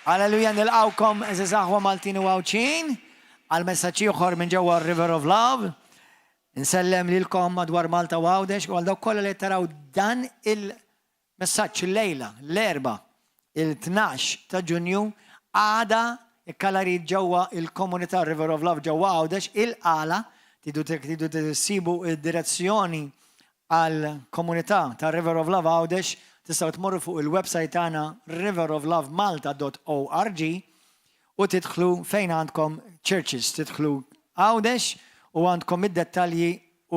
Alleluja nilqgħukom għeżież aħwa Maltin u Għawdxin għal messaġġ ieħor minn ġewwa River of Love. Insellem lilkom madwar Malta u Għawdex u għal dawk kollha li qed taraw dan il-messaġġ illejla, l-Erbgħa, il-12 ta' Ġunju, għada ikkalarit ġewwa il-komunità River of Love ġewwa Għawdex, il-Qala, tridu tridu ssibu d-direzzjoni Għall-komunità ta' River of Love Għawdex tistgħu tmorru fuq il-website tagħna riveroflovemalta.org u tidħlu fejn għandkom churches, tidħlu Għawdex u għandkom id-dettalji u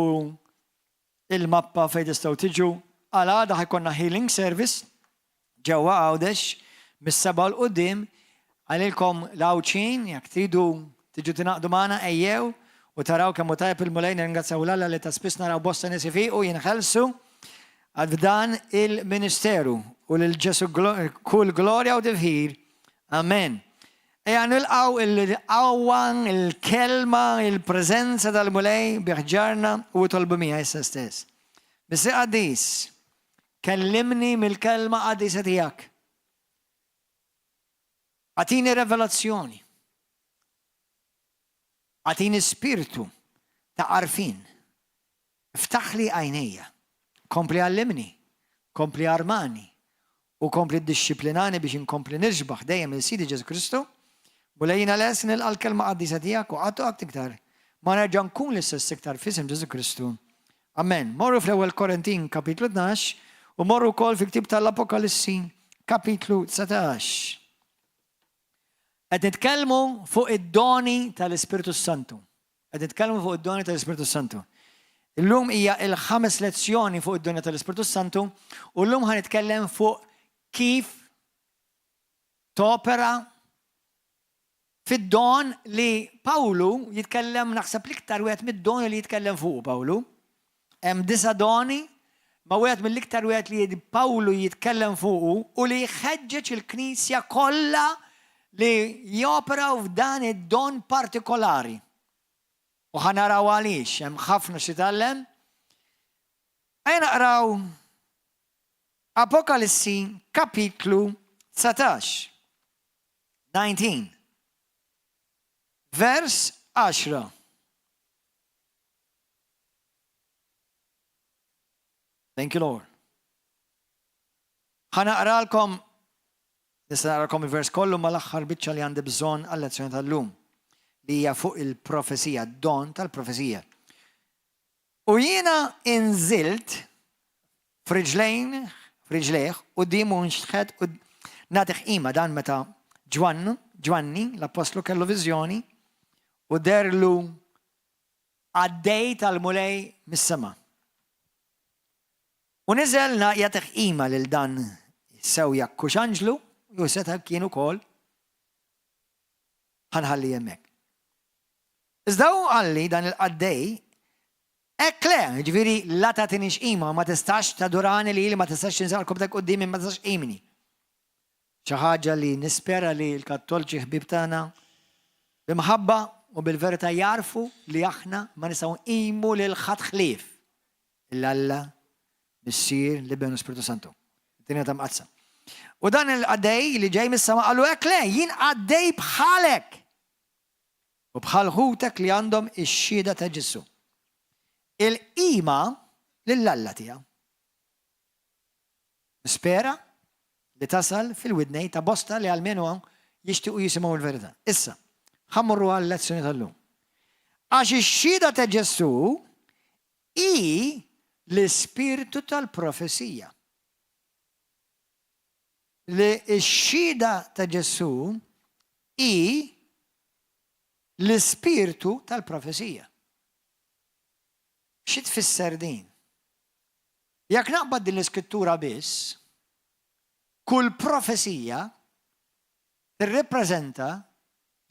il-mappa fejn tistgħu tiġu. Għal għada ħa jkollna healing service ġewwa Għawdex mis-sebgħa 'l quddiem. Għalilkom l-Għawdxin jekk tridu tiġu tingħaqdu magħna ejjew u taraw kemm hu tajjeb il-Mulej. Nirringrazzjaw 'l Alla li ta' spiss naraw bosta nies ifiqu, jinħelsu f'dan il-ministeru u lil Ġesu kull glorja u tifħir. Amen. Ejja nilqgħu il-qawwa, il-kelma, il-preżenza tal-Mulej bi ħġarna u itolbu miegħi issa stess. Missier Qaddis, Kellimni mill-Kelma qaddisa tiegħek. Agħtini revelazzjoni. Agħtini spirtu ta' għarfien. Iftaħli għajnejja. Kompli għallimni, kompli armani u kompli ddixxiplinani biex inkompli nixbah dejjem lil Sidi Ġesù Kristu. Mulej jiena lest nilqa' l-Kelma qaddisa tiegħek u qatt u qatt iktar ma nerġa' nkun l-istess iktar f'isem Ġesù Kristu. Amen. Morru fl-Ewwel Korintin kapitlu 12 u morru wkoll fil-ktieb tal-Apokalissi kapitlu 19. Qed nitkellmu fuq id-doni tal-Ispirtu Santu. Qed nitkellmu fuq id-doni tal-Ispirtu Santu. Illum hija il-ħames lezzjoni fuq id-doni tal-Ispirtu Santu u llum ħa nitkellem fuq kif topera Fid-don li Pawlu jitkellem naħseb l-iktar wieħed mid-doni li jitkellem fuqu Pawlu. Hemm disa' doni, ma wieħed mill-iktar wieħed li Pawlu jitkellem fuqu u li jħeġġeġ il-Knisja kollha li joperaw f'dan id-don partikolari. U ħa naraw għaliex, hemm ħafna x'titgħallem. Ejja naqraw Apokalissi kapitlu 19. 19. Vers 10. Thank you, Lord. Ħa naqralkom, nista' naqralkom il-vers kollu mal-aħħar biċċa li għandi bżonn għal-lezzjoni tal-lum li hija fuq il-profezija, don tal-profezija. U jiena inżilt f'riġlejn, f'riġlejh, quddiemu nxtħet u nagħtih qima dan meta Ġwannu, Ġwanni, l-appostlu kellu viżjoni u deherlu qaddej tal-Mulej mis-sema. U niżel jagħtih qima lil dan sew jekk hux anġlu, jew seta' kien ukoll ħa nħalli hemmhekk. Iżda hu qalli dan il-qaddej, Hekk le, jiġifieri la tagħtinix qima, ma tistax tadurani lili, ma tistax tinżel għarkobbtek quddiemi, ma tistax tqimni. Xi ħaġa li nispera li l-Kattolċi ħbieb tagħna bi mħabba u bil-verità jagħrfu li aħna ma nistgħu nqimu lil ħadd ħlief 'l Alla, Missier, l-Iben u Spirtu Santu. It-Trinità Mqaddsa. U dan il-qaddej li ġej mis-sema qallu hekk le, jien qaddej bħalek. U bħal ħutek li għandhom ix-xhieda ta' Ġesù. Il-qima lil Alla tiegħu. Nispera li tasal fil-widnej ta' bosta li almenu jixtiequ jisimgħu l-verità. Issa, ħa mmorru għal-lezzjoni tal-lum. Għax ix-xhieda ta' Ġesù hi l-ispirtu tal-profezija. Li x-xhieda ta' Ġesù hi l-ispirtu tal-profezija. Xi tfisser din? Jekk naqbad din l-iskrittura biss, kull profezija tirrippreżenta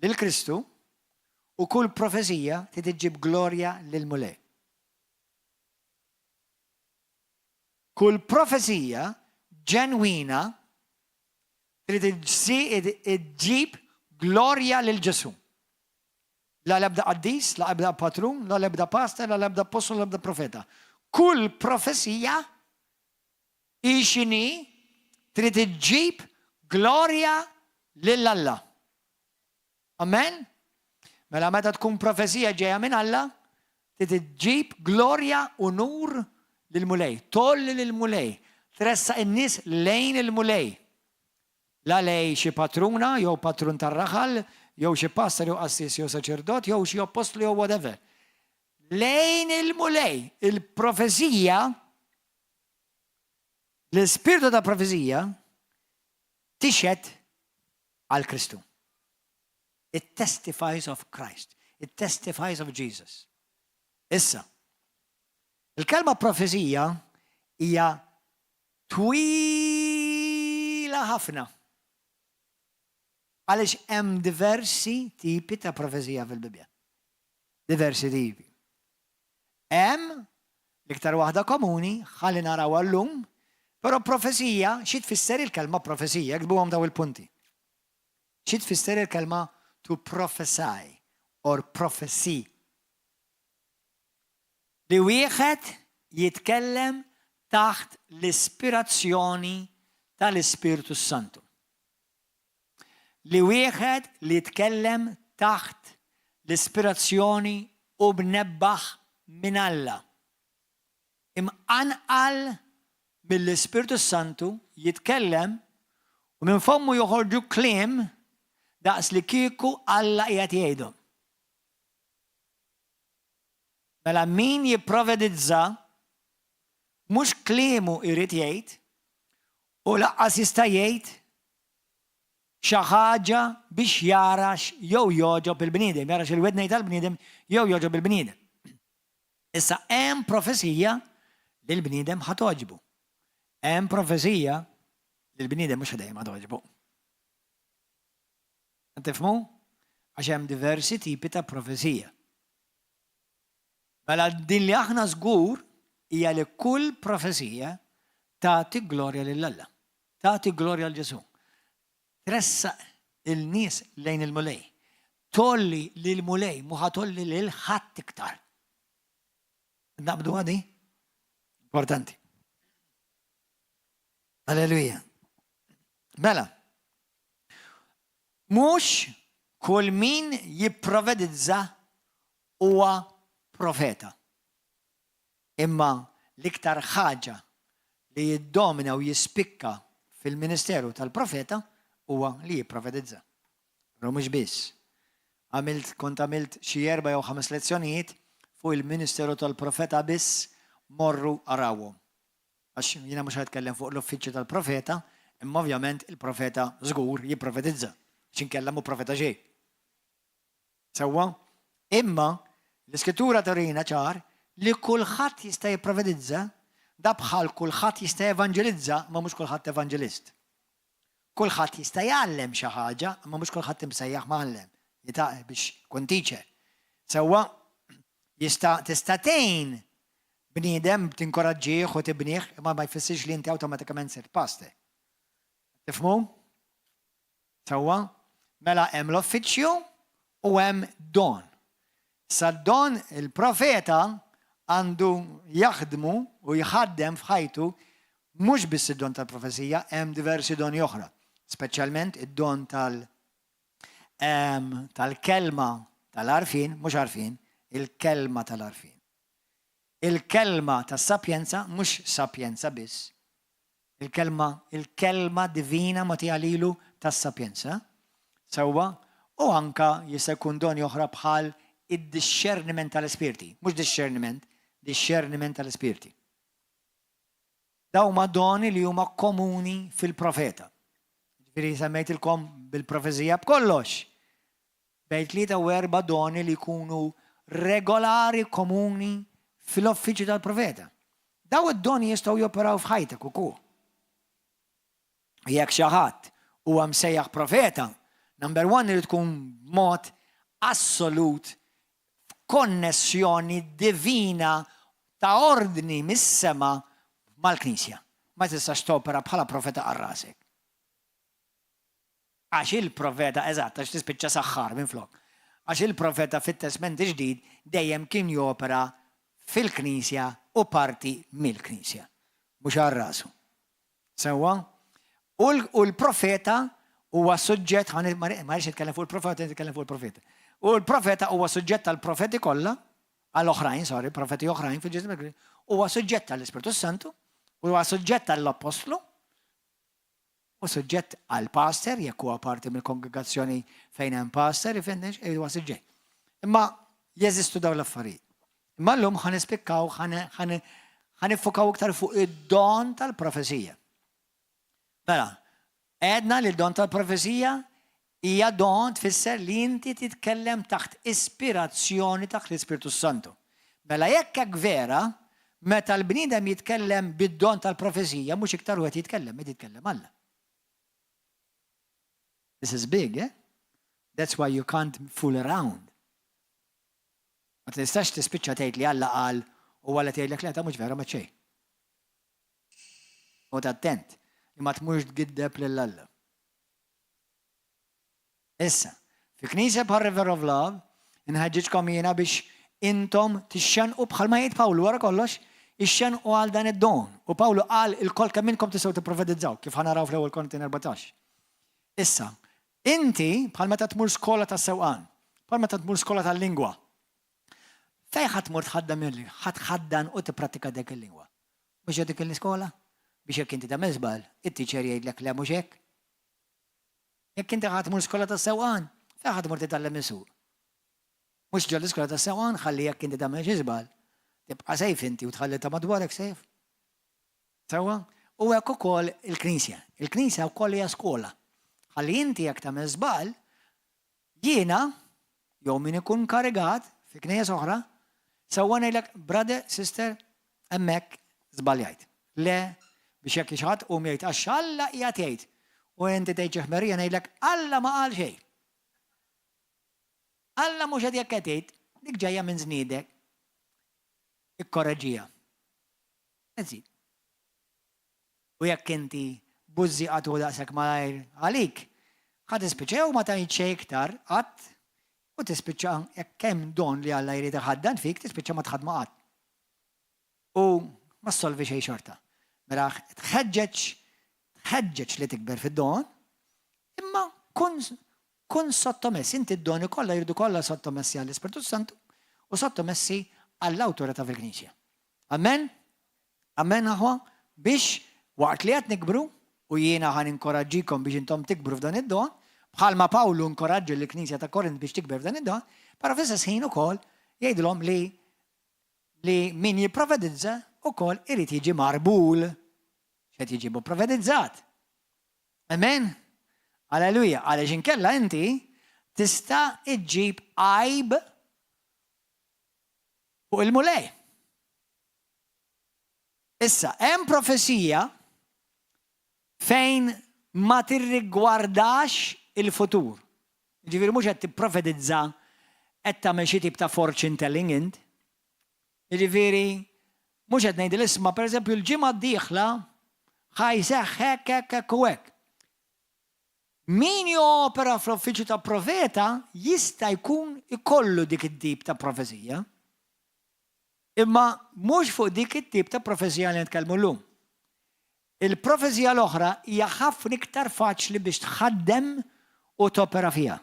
lil Kristu u kull profezija trid iġġib glorja lill-Mulej. Kull profezija ġenwina trid iġġib glorja lil Ġesù. La l-ebda qaddis, la ebda patrun, la l-ebda pastor, la l-ebda appostlu, la l-ebda profeta. Kull profezija hi x'inhi trid iġġib glorja lil Alla. Amen? Mela meta tkun profezija ġejja minn Alla, trid iġġib glorja u unur lill-Mulej, tgħolli lill-Mulej, tressaq in-nies lejn il-Mulej. La lejn xi patruna jew patrun tar-raħal, jew xi pastor jew qassis jew saċerdot jew xi appostlu jew whatever. Lejn il-Mulej, il-profezija, l-ispirtu ta' profezija tixhed għal Kristu. It testifies of Christ. It testifies of Jesus. Issa, il-kelma profezija hija twila ħafna. Għaliex hemm diversi tipi ta' profezija fil-Bibja. Diversi tipi. Hemm l-iktar waħda komuni, ħalli naraw għallum, però profezija, xi tfisser il-kelma profezija, iktbuhom daw il-punti. Xi tfisser il-kelma to prophesy or prophecy? Li wieħed jitkellem taħt l-ispirazzjoni tal-Ispirtu Santu. Li wieħed li jitkellem taħt l-ispirazzjoni u mnebbaħ minn Alla. Imqanqal mill-Ispirtu Santu jitkellem u minn fommu joħorġu kliem daqs li kieku Alla qiegħed jgħidhom. Mela min jipprofetizza mhux kliemu jrid jgħid u lanqas jista' jgħid xi ħaġa biex jarax jew jogħġob il-bniedem, jarax il-wednej tal-bniedem jew jogħġob il-bniedem. Issa hemm profezija li l-bniedem ħa togħġbu. Hemm profezija li l-bniedem mhux dejjem ħa togħġbu. Tifhmu? Għax hemm diversi tipi ta' profezija. Mela din li aħna żgur hija li kull profezija tagħti glorja lil Alla. Tagħti glorja lil Ġesù. Tressaq il-nies lejn il-Mulej. Tgħolli lil Mulej, mhu ħa tgħolli lil ħadd iktar. Naqbdu għadi? Importanti. Alleluja. Mela, mhux kull min jipprofetizza huwa profeta. Imma l-iktar ħaġa li jiddomina u jispikka fil-ministeru tal-profeta huwa li jipprofetizza. Però mhux biss. Għamilt, kont għamilt xi erba' jew ħames lezzjonijiet fuq il-ministeru tal-profeta biss, morru arawhom. Għax jiena mhux ħa fuq l-uffiċċju tal-profeta, imma ovvjament il-profeta żgur jipprofetizza. X'inkella mhu profeta xejn. Sewwa? Imma l-iskrittura turina ċar li kulħadd jista' jipprofetizza, da bħal kulħadd jista' evanġelizza, ma mhux kulħadd evanġelist. Kulħadd jista' jgħallem xi ħaġa, ma mhux kulħadd imsejjaħ mgħallem. Jita' biex kun teacher. Sewwa jista' tista' tgħin bniedem tinkoraġġih u tibnih, imma ma jfissirx li inti awtomatikament sirt pastor. Tifhmu? Sewwa? Mela hemm l-uffiċċju u hemm don. Sa don il-profeta għandu jaħdmu u jħaddem f'ħajtu mhux biss id-don tal-profezija, hemm diversi doni oħra, speċjalment id-don tal-kelma tal-għarfien, mhux għarfien, il-kelma tal-għarfien. Il-kelma tas-sapjenza, mhux sapjenza biss. Il-kelma divina mogħtija lilu tas-sapjenza. Sewwa, u anka jista' jkun doni oħra bħal id-discerniment tal-ispirti, mhux discerniment, discerniment tal-ispirti. Dawn huma doni li huma komuni fil-profeta. Ġifieri semmejtilkom bil-profezija b'kollox. Bejn 3 u 4 doni li jkunu regolari komuni fil-uffiċċju tal-profeta. Daw id-doni jistgħu joperaw f'ħajtek ukoll. Jekk xi ħadd huwa msejjaħ profeta, number one irid tkun mod assolut konnessjoni divina ta' ordni mis-sema mal-Knisja. Ma tistax topera bħala profeta għal rasek. Għax il-profeta, eżatt, għax tispiċċa saħħar minn flok. Għax il-profeta fit-Testament Ġdid dejjem kien jopera fil-Knisja u parti mill-Knisja. Mhux għal rasu. Sewwa? U l-profeta huwa suġġett, ma rridx nitkellem fuq il-profeta, nitkellem fuq il-profeta. U l-profeta huwa suġġett tal-profeti kollha, għal oħrajn, sorry, profeti oħrajn fil-ġisem, huwa suġġett tal-Ispirtu Santu, huwa suġġett tal-Apostlu, u suġġett għal pastor, jekk huwa parti mill-kongregazzjoni fejn hemm pastor, ifendex, huwa suġġett. Imma jeżistu dawn l-affarijiet. Imma llum ħa nispikkaw, ħa niffukaw iktar fuq id-don tal-profezija. Mela, għedna li d-don tal-profezija hija don tfisser li inti titkellem taħt ispirazzjoni taħt l-Ispirtu Santu. Mela jekk hekk vera, meta l-bniedem jitkellem bid-don tal-profezija, mhux iktar wieħed jitkellem, qed jitkellem Alla. This is big, eh? That's why you can't fool around. Ma tistax tispiċċa tgħid li Alla qal u Alla tgħidlek le ta' mhux vera ma xejn. Oqgħod attent li ma tmurx tgiddeb lil Alla. Issa, fi knisja bħal River of Love, inħeġġiġkom jiena biex intom tixxenqu bħalma jgħid Pawlu wara kollox, ixxenqu għal dan id-don. U Pawlu qal ilkoll kemm minnkom tistgħu tipprofetizzaw, kif ħa naraw fl-ewwel Korintin 14. Issa, inti bħal meta tmur skola tas-sewqan, bħal meta tmur skola tal-lingwa, fejn ħa tmur tħaddem il ħa tħaddan u tipprattika dik il-lingwa? Mhux dik l-iskola? Biex jekk inti tagħmel żball, it-teacher jgħidlek le mhux hekk. Jekk inti ħa tmur skola tas-sewqan, fejn ħa tmur titgħallem isuq? Mhux ġol l-iskola tas-sewqan ħalli jekk inti tagħmel xi żball, tibqa' safe inti u tħalli ta' madwarek safe. Sewwa? U hekk ukoll il-Knisja. Il-Knisja wkoll hija skola. Ħalli inti jekk tagħmel żball, jiena jew min ikun karigat fi knejjes oħra, sewwa ngħidlek brother, sister, hemmhekk żbaljajt. Le, biex jekk xi ħadd qum jgħid għax Alla qiegħed jgħid. U inti tgħid xi ħmerija ngħidlek Alla ma qal xejn. Alla mhux qed jekk qed jgħid, dik ġejja minn żniedek. Ikkoreġiha. That's it. U jekk inti bużżieqa tieħu daqshekk malajr għalik, ħa tispiċċa jew ma tgħid xejn iktar qatt u tispiċċa jekk hemm don li Alla jrid iħaddan fik tispiċċa ma tħaddmu qatt. U ma ssolvi xejn xorta. Mela tħeġġeġ tħeġġeġ li tikber fid-don, imma kun kun sottomess. Inti d-doni kollha jridu kollha sottomessi għall-Ispirtu Santu u sottomessi għall-awtorità fil-Knisja. Amen? Amen, aħwa? Biex waqt li qed nikbru, u jiena ħa ninkoraġġikom biex intom tikbru f'dan id-don, bħalma Pawlu nkoraġġi l-Knisja ta' Korint biex tikber f'dan id-don, però fl-istess ħin ukoll jgħidilhom li li min jipprofetizza ukoll irid jiġi marbul x'qed jiġi profetizzat. Amen? Alleluja, għaliex inkella inti tista' iġġib għajb fuq il-Mulej. Issa, hemm profezija fejn ma tirrigwardax il-futur. Ġifieri mhux qed tipprofetizza qed tagħmel xi tip ta' fortune telling int. Jiġifieri mhux qed ngħid isma' pereżempju l-ġimgħa d-dieħla ħa jseħħ hekk hekk hekk u hekk. Min jopera fl-uffiċċju ta' profeta jista' jkun ikollu dik it-tip ta' profezija. Imma mhux fuq dik it-tip ta' profezija li nitkellmu llum. Il-profezija l-oħra hija ħafna iktar faċli biex tħaddem u topera fiha.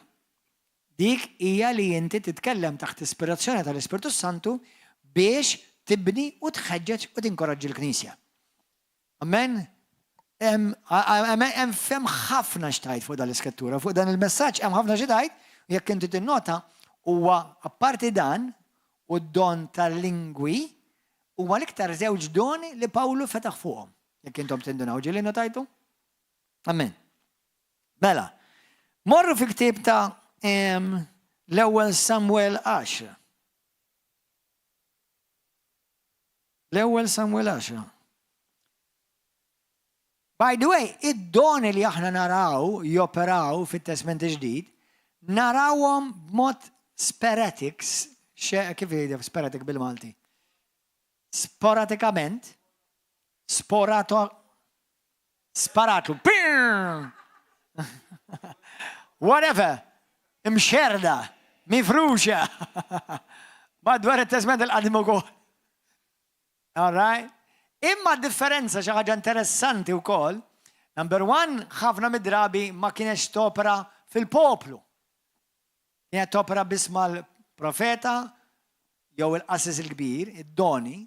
Dik hija li inti titkellem taħt ispirazzjoni tal-Ispirtu Santu biex tibni u tħeġġeġ u tinkoraġġi l-Knisja. Amen? Hemm fem ħafna x'tgħid fuq dan l-iskrittura, fuq dan il-messaġġ hemm ħafna xi tgħid, jekk inti tinnota huwa apparti dan u d-don tal-lingwi huwa l-iktar żewġ doni li Pawlu fetaħ fuqhom. Jekk intom tindunaw ġieli notajtu? Amen. Mela, morru fi ktieb ta' l-ewwel Samuel 10. L-ewwel Samuel 10. By the way, id-doni li aħna naraw joperaw fit-Testment Ġdid, narawhom b'mod sporadic, kif jgħidu sporadic bil-Malti? Sporadikament, sporato, sparatlu, whatever, imxerda, mifruxa, madwar it-Testament il-Qadim ukoll. All right? Imma differenza xi ħaġa interessanti wkoll, Number one, ħafna mid-drabi ma kienx topera fil-poplu. Kienet topera biss mal-profeta jew il-qassis il-kbir, id-doni,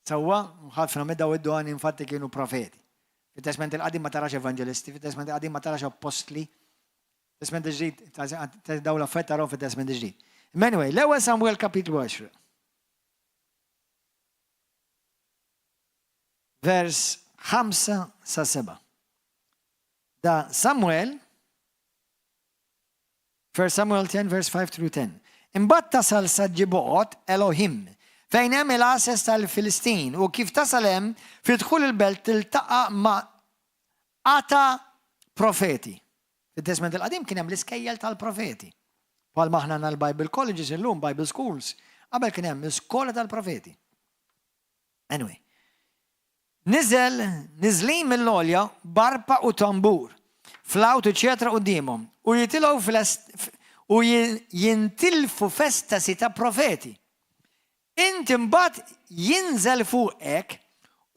sewwa, ħafna minn daw id-doni infatti kienu profeti. Fit-Testment il-Qadim ma tarax evanġelisti, fit-Testment il-Qadim ma tarax appostli, Testment il-Ġdid, daw l-affarijiet tarahom fit-Testment il-Ġdid. Anyway, l-ewwel Samuel kapitlu 10. Vers 5 sa 7. Da Samuel, 1 Samuel 10 vers 5 through 10. Imbagħad tasal sa Ġibot Elohim, fejn hemm il-għases tal-Filistin, u kif tasal hemm, fi dħul il-belt tiltaqa' ma' qatgħa profeti. Fit-Testment il-Qadim kien hemm l-iskejjel tal-profeti. Bħalma aħna għandna l-Bible Colleges illum, Bible Schools, qabel kien hemm l-iskola tal-profeti. Anyway. Niżel, niżlin mill-għolja, barpa u tambur, flawt u ċetra quddiemhom, u jitilgħu u jintilfu f'estasi ta' profeti. Int imbagħad jinżel fuqek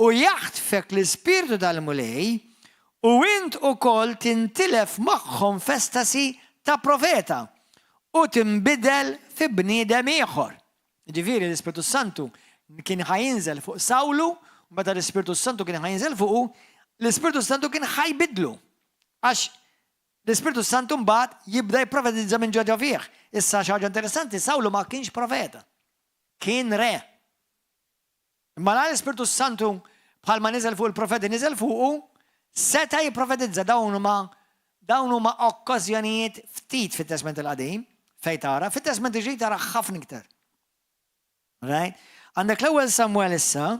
u jaħtfek l-Ispirtu tal-Mulej, u int ukoll tintilef magħhom f'estasi ta' profeta, u tinbidel fi bniedem ieħor. Jiġifieri l-Ispirtu s-Santu kien ħa jinżel fuq Sawlu, u meta l-Ispirtu s-Santu kien ħa jinżel fuqu, l-Ispirtu s-Santu kien ħa jbiddlu. Għax l-Ispirtu s-Santu mbagħad jibda jipprofetizza minn ġo ġo fih. Issa xi ħaġa interessanti, Sawlu ma kienx profeta. Kien re. Imma la l-Ispirtu s-Santu bħalma niżel fuq il-profeti niżel fuqu, seta' jipprofetizza dawn huma dawn huma okkażjonijiet ftit fit-Testment il-Qadim fejn tara, fit-Testment il-Ġdid tara ħafna iktar. Right? Għandek l-ewwel Samuel issa,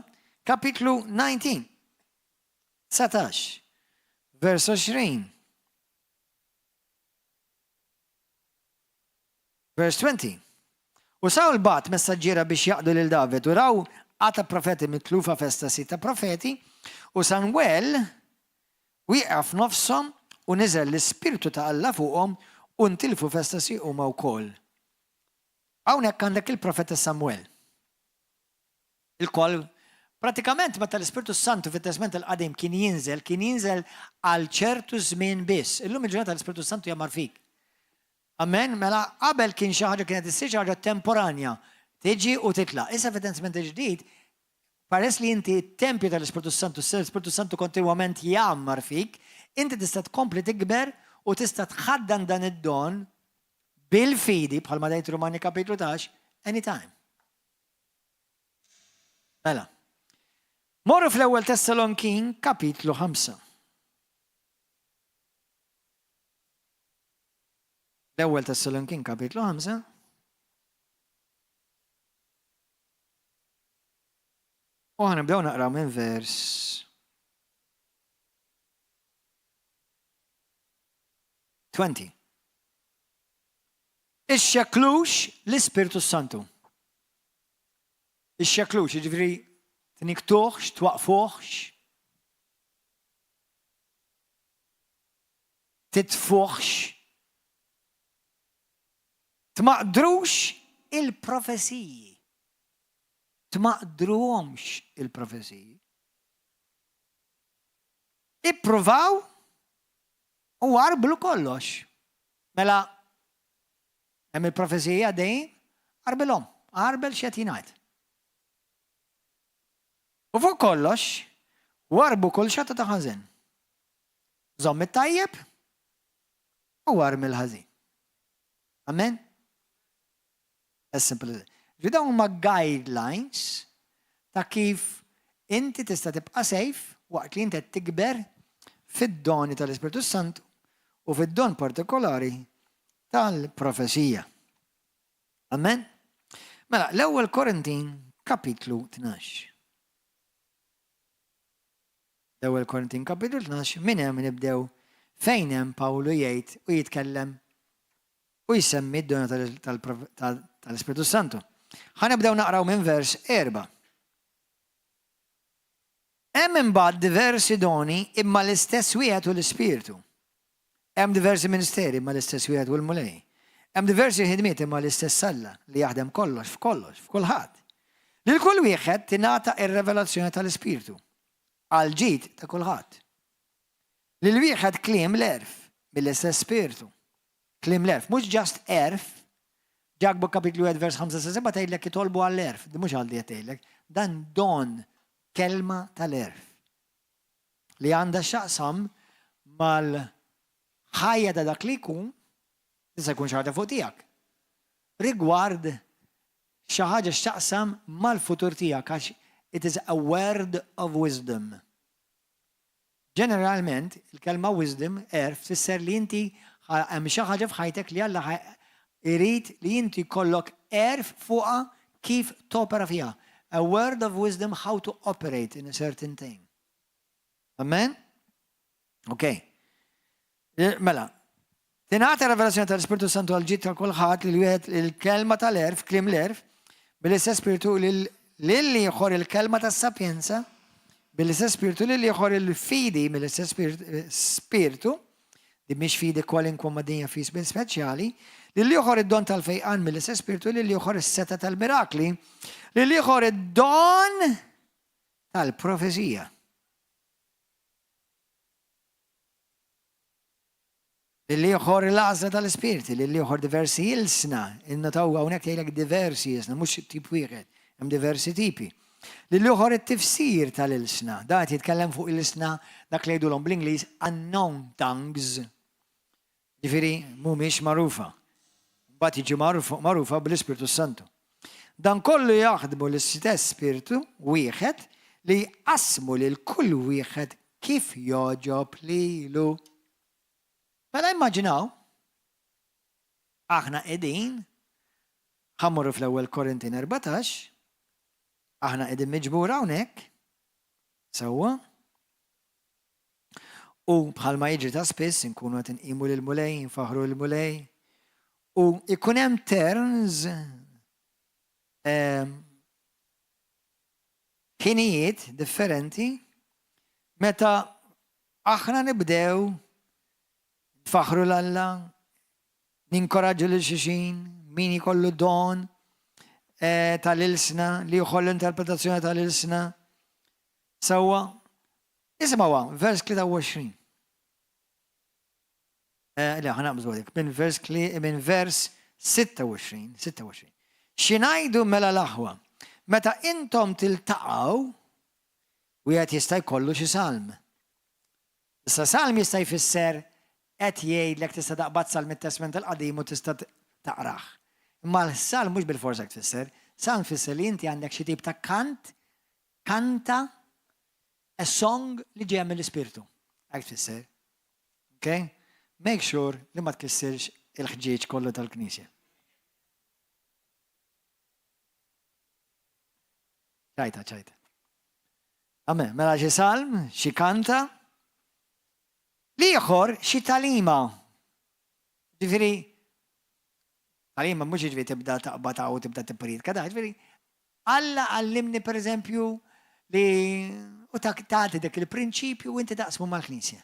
kapitlu 19. 19, vers 20. Vers 20. U Sawl bagħat messaġġiera biex jaqdu lil David, u raw qatgħa profeti mitlufa f'estasi ta' profeti, u Samwel wieqaf f'nofshom u niżel l-Ispirtu ta' Alla fuqhom u ntilfu f'estasi huma wkoll. Hawnhekk għandek il-profeta Samwel. Ilkoll, pratikament meta l-Ispirtu s-Santu fit-Testment il-Qadim kien jinżel, kien jinżel għal ċertu żmien biss. Illum il-ġurnata l-Ispirtu s-Santu jgħammar fik. Amen, mela qabel kien xi ħaġa kienet issir xi ħaġa temporanja, tiġi u titlaq. Issa fit-Testment il-Ġdid, peress li inti t-tempju tal-Ispirtu s-Santu, l-Ispirtu s-Santu kontinwament jgħammar fik, inti tista' tkompli tikber u tista' tħaddan dan id-don bil-fidi, bħalma tgħid Rumani kapitlu 10, anytime. Mela. Morru fl-ewwel Tessalonkin kapitlu 5. L-ewwel Tessalonkin kapitlu 5. U ħanibdew naqraw minn vers 20. Ixxekklux l-Ispirtu s-Santu. Ixxekklux, jiġifieri tnikktuhx, twaqqfuhx, titfuhx, tmaqdrux il-profeziji. Tmaqdruhomx il-profeziji. Ippruvaw u għarblu kollox. Mela, hemm il-profeziji għaddejjin, għarbilhom, għarbel x'qed jingħad. U fuq kollox, warbu kull xorta ta' ħażen. Żomm it-tajjeb u armi l-ħażin. Amen? As simple as that. Ġifieri dawn huma guidelines ta' kif inti tista' tibqa' safe waqt li inti qed tikber fid-doni tal-Ispirtu Santu u fid-don partikolari tal-profezija. Amen? Mela, l-ewwel Korintin kapitlu 12. L-ewwel Korintin kapitlu 12 minn hemm nibdew fejn hemm Pawlu jgħid u jitkellem u jsemmi d-dona tal-Ispirtu Santu. Ħa nibdew naqraw minn vers 4. Hemm imbagħad diversi doni imma l-istess wieħed hu l-Ispirtu. Hemm diversi ministeri imma l-istess wieħed hu l-Mulej. Hemm diversi ħidmiet imma l-istess Alla li jaħdem kollox f'kollox f'kulħadd. Lil kull wieħed tingħata r-revelazzjoni tal-Ispirtu għall-ġid ta' kulħadd. Lil wieħed kliem l-għerf mill-istess Spirtu. Kliem l-għerf, mhux just għerf. Ġakbu kapitlu 1 vers 5 sa 7 tgħidlek itolbu għall-għerf, di mhux għal di qed tgħidlek. Dan don, kelma tal-għerf. Li għandha x'taqsam mal-ħajja ta' dak li jkun, tista' jkun xi ħaġa fuq tiegħek. Rigward xi ħaġa x'taqsam mal-futur tiegħek għax it is a word of wisdom. Ġeneralment, il-kelma wisdom, għerf, tfisser li inti hemm xi ħaġa f'ħajtek li Alla jrid li inti jkollok għerf fuqha kif topera fiha. A word of wisdom how to operate in a certain thing. Amen? Ok. Mela, tingħata revelazzjoni tal-Ispirtu Santu għal ġid ta' kulħadd li wieħed il-kelma tal-għerf, kliem l-għerf, bil-istess Spirtu lil ieħor il-kelma tas-sapjenza, bil-istess Spirtu lil ieħor il-fidi mill-istess Spirtu, di mhix fidi kwalinkwa ma' dinja fi speċjali, lil ieħor id-don tal-fejqan mill-istess Spirtu, lil ieħor is-setgħa tal-mirakli, lil ieħor id-don tal-profezija. Lill-ieħor l-għażla tal-ispirti, lill-ieħor diversi ilsna. Innotaw hawnhekk jgħidlek diversi ilsna, mhux tip wieħed, hemm diversi tipi. Lill-ieħor it-tifsir tal-ilsna. Dan qed jitkellem fuq ilsna dak li jgħidulhom bl-Ingliż unknown tongues. Ġifieri mhumiex magħrufa. Mbagħad jiġu magħrufa bl-Ispirtu Santu. Dan kollu jaħdmu l-istess Spirtu wieħed li jqassmu lil kull wieħed kif jogħġob lilu. Mela immaġinaw, aħna qegħdin, ħa mmorru fl-Ewwel Korintin 14, aħna qegħdin miġbura hawnhekk, sewwa, u bħalma jiġri ta' spiss inkunu qed inqimu lill-Mulej, infaħħru lill-Mulej, u jkun hemm turns ehm, ħinijiet differenti meta aħna nibdew nfaħħru 'l Alla, ninkoraġġu lil xulxin, min jkollu don eh, tal-ilsna, li jkollu interpretazzjoni tal-ilsna. Sewwa, isimgħuha, vers 23. Eh, le, ħa naqbżu għalik, minn vers, minn vers 26, 26. Xinajdu mela l-aħwa, meta intom tiltaqgħu, wieħed jista' jkollu xi salm. Issa salm jista' jfisser qed jgħidlek tista' taqbad salm mit-Testment il-Qadim u tista' taqrah. Imma l-salm mhux bilfors hekk tfisser. Salm tfisser li inti għandek xi tip ta' kant, kanta, a song li ġejja mill-Ispirtu. Hekk tfisser. Ok? Make sure li ma tkissirx il-ħġieġ kollu tal-knisja. Ċajta, ċajta. Amen. Mela xi salm, xi kanta, l-ieħor xi talima. Ġifieri, talima mhux ġifieri tibda taqbad u tibda tippriedka, da ġifieri Alla għallimni pereżempju li u tagħti dak il-prinċipju u inti taqsmu mal-Knisja.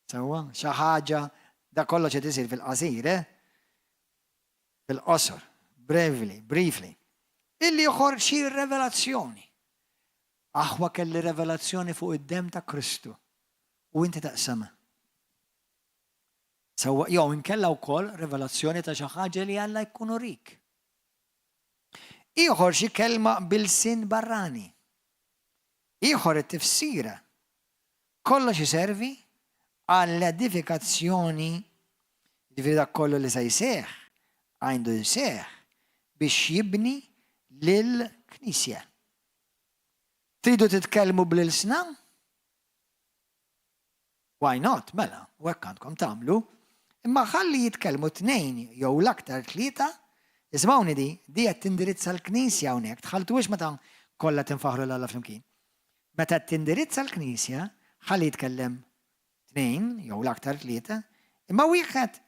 Sewwa, xi ħaġa da kollox qed isir fil-qasir, eh? Fil-qosor, brevely, briefly. Il-ieħor xi revelazzjoni. Aħwa kelli revelazzjoni fuq id-demm ta' Kristu u inti taqsamha. Sewwa, jew inkella wkoll revelazzjoni ta' xi ħaġa li Alla jkun urik. Ieħor xi kelma b'ilsien barrani. Ieħor it-tifsira. Kollox iservi għall-edifikazzjoni, jiġifieri dak kollu li se jseħħ, għandu jseħħ biex jibni lill-Knisja. Tridu titkellmu bl-ilsna? Why not, mela, u hekk għandkom tagħmlu. Imma ħalli jitkellmu tnejn jew l-aktar tlieta, isimgħuni di, di qed tindirizza l-Knisja hawnhekk, tħalltuhiex meta kollha tinfaħru 'l Alla flimkien. Meta qed tindirizza l-Knisja, ħalli jitkellem tnejn jew l-aktar tlieta, imma wieħed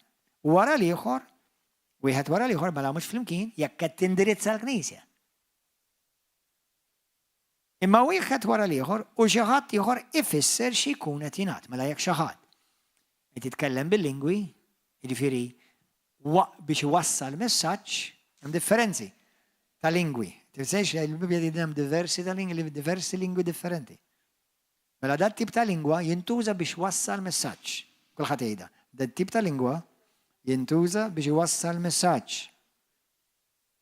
wara l-ieħor, wieħed wara l-ieħor mela mhux flimkien jekk qed tindirizza l-Knisja. Imma wieħed wara l-ieħor u xi ħadd ieħor ifisser xi jkun qed jingħad. Mela jekk xi ħadd qed jitkellem bil-lingwi, jiġifieri biex iwassal messaġġ, hemm differenzi ta' lingwi. Tinsejx li l-Bibbja tgħidilna hemm diversi ta' lingwi, diversi lingwi differenti. Mela dat tip ta' lingwa jintuża biex wassal messaġġ. Kulħadd jgħidha. Dat tip ta' lingwa jintuża biex iwassal messaġġ.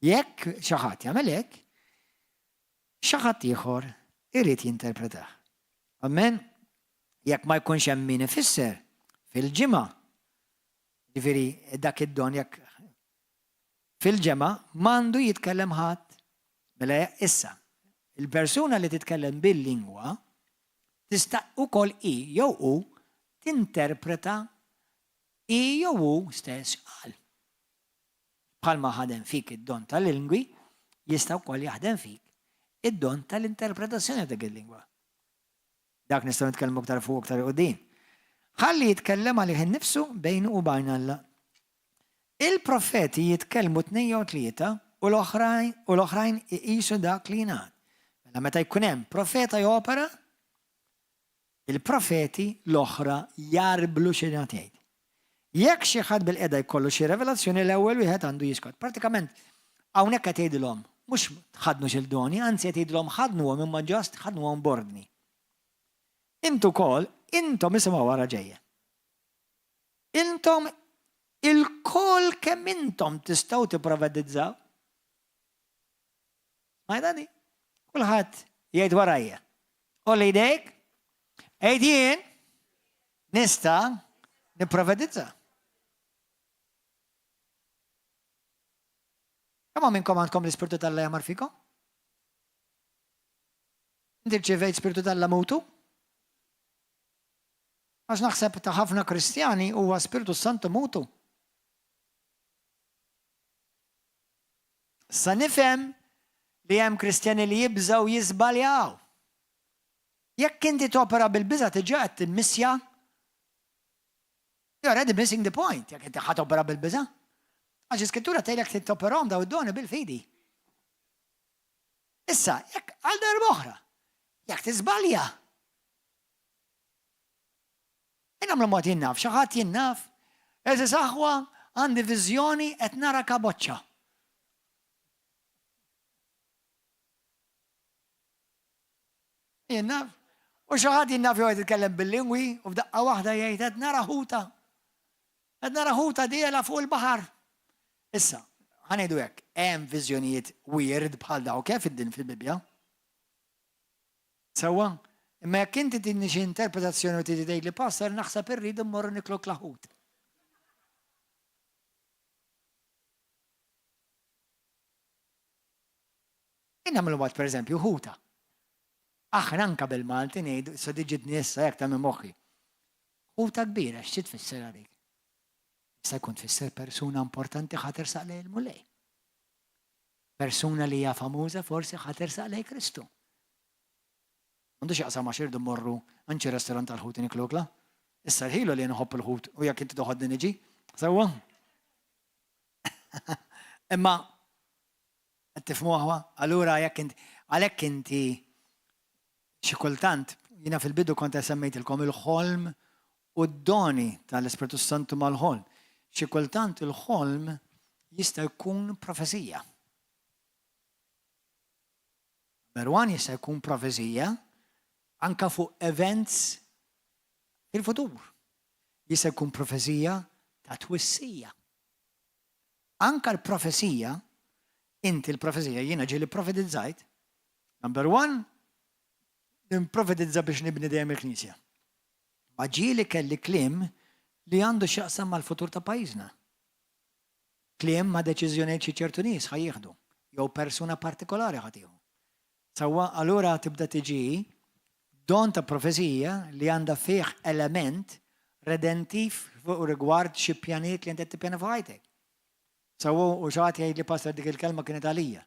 Jekk xi ħadd jagħmel hekk, xi ħadd ieħor irid jinterpretah. Amen? Jekk ma jkunx hemm min ifisser fil-ġimgħa, ġifieri dak id-don jekk fil-ġemgħa m'għandu jitkellem ħadd. Mela issa, il-persuna li titkellem bil-lingwa tista' ukoll hi jew hu tinterpreta hi jew hu stess qal. Bħalma ħadem fik id-don tal-lingwi, jista' wkoll jaħdem fik id-don tal-interpretazzjoni ta' dik il-lingwa. Dak nistgħu nitkellmu aktar fuq aktar quddiem. Ħalli jitkellem għalih innifsu bejnu u bejn Alla. Il-profeti jitkellmu tnejn jew tlieta u l-oħrajn u l-oħrajn iqisu dak li jingħad. Mela meta jkun hemm profeta jopera, il-profeti l-oħra jarblu x'ingħad jgħid. Jekk xi ħadd bil-qeda jkollu xi revelazzjoni l-ewwel wieħed għandu jiskot. Pratikament hawnhekk qed jgħidilhom mhux tħaddnux il-doni, anzi qed jgħidilhom ħaddnuhom imma just ħaddnuhom b'ordni. Intu wkoll, intom isimgħu wara ġejja. Intom ilkoll kemm intom tistgħu tipprofetizzaw. Smajta di? Kulħadd jgħid warajja. Olli jdejk, għid jien nista' nipprofetizza. Kemm minnkom għandkom l-Ispirtu t'Alla jagħmar fikom? Inti rċevejt Spirtu t'Alla mutu? Għax naħseb ta' ħafna Kristjani huwa Spirtu Santu mutu. Sa nifhem li hemm Kristjani li jibżgħu jiżbaljaw. Jekk inti topera bil-biża' diġà qed timmissja, you're already missing the point jekk inti ħa topera bil-biża'. Għax l-Iskrittura tgħidlek trid toperahom daw id-doni bil-fidi. Issa, jekk għal darba oħra, jekk tiżbalja, Nagħmlu mod jien naf, xi ħadd jien naf, eżis aħwa għandi viżjoni qed nara kaboċċa. Jien naf. U xi ħadd jien naf jew qed jitkellem bil-lingwi u f'daqqa waħda jgħid qed nara ħuta. Qed nara ħuta diela fuq il-baħar. Issa, ħa ngħidu hekk, hemm viżjonijiet weird bħal dawk eh, fid-din fil-Bibbja. Sewwa? Imma jekk inti tini xi interpretazzjoni u tiġi tgħidli pastor naħseb irridu mmorru niklu klaħut. Nagħmlu mod pereżempju ħuta. Aħna anka bil-Malti ngħidu sa diġitni issa jekk ta' minn moħħi. Ħuta kbira x'ċi tfisser għalik? Jista' jkun tfisser persuna importanti ħa tersaq lejn il-Mulej. Persuna li hija famuża forsi ħa tersaq lejn Kristu. M'għandux jaqsam għax irdu mmorru għand xi restaurant tal-ħut niklu ikla. Issa l-ħilu li nħobb il-ħut u jekk inti toħodni niġi, sewwa? Imma qed tifhmu aħwa? Allura jekk int għalhekk inti xi kultant jiena fil-bidu kont semmejtilkom il-ħolm u d-doni tal-Ispirtu Santu mal-ħolm. Xi kultant il-ħolm jista' jkun profezija. Number one jista' jkun profezija anka fuq events fil-futur. Jista' jkun profezija ta' twissija. Anka l-profezija, inti l-profezija, jiena ġieli profetizzajt, number one, nimprofetizza biex nibni dejjem il-Knisja. Ma ġieli kelli kliem li għandu x'jaqsam mal-futur ta' pajjiżna. Kliem ma' deċiżjonijiet xi ċertu nies ħa jieħdu, jew persuna partikolari ħa tieħu. Sewwa, allura tibda tiġi don ta' profezija li għandha fih element redentiv fuq rigward xi pjanijiet li inti qed tippjana fuq ħajtek. Sewwa, u xi ħadd jgħidli pastor dik il-kelma kienet għalija.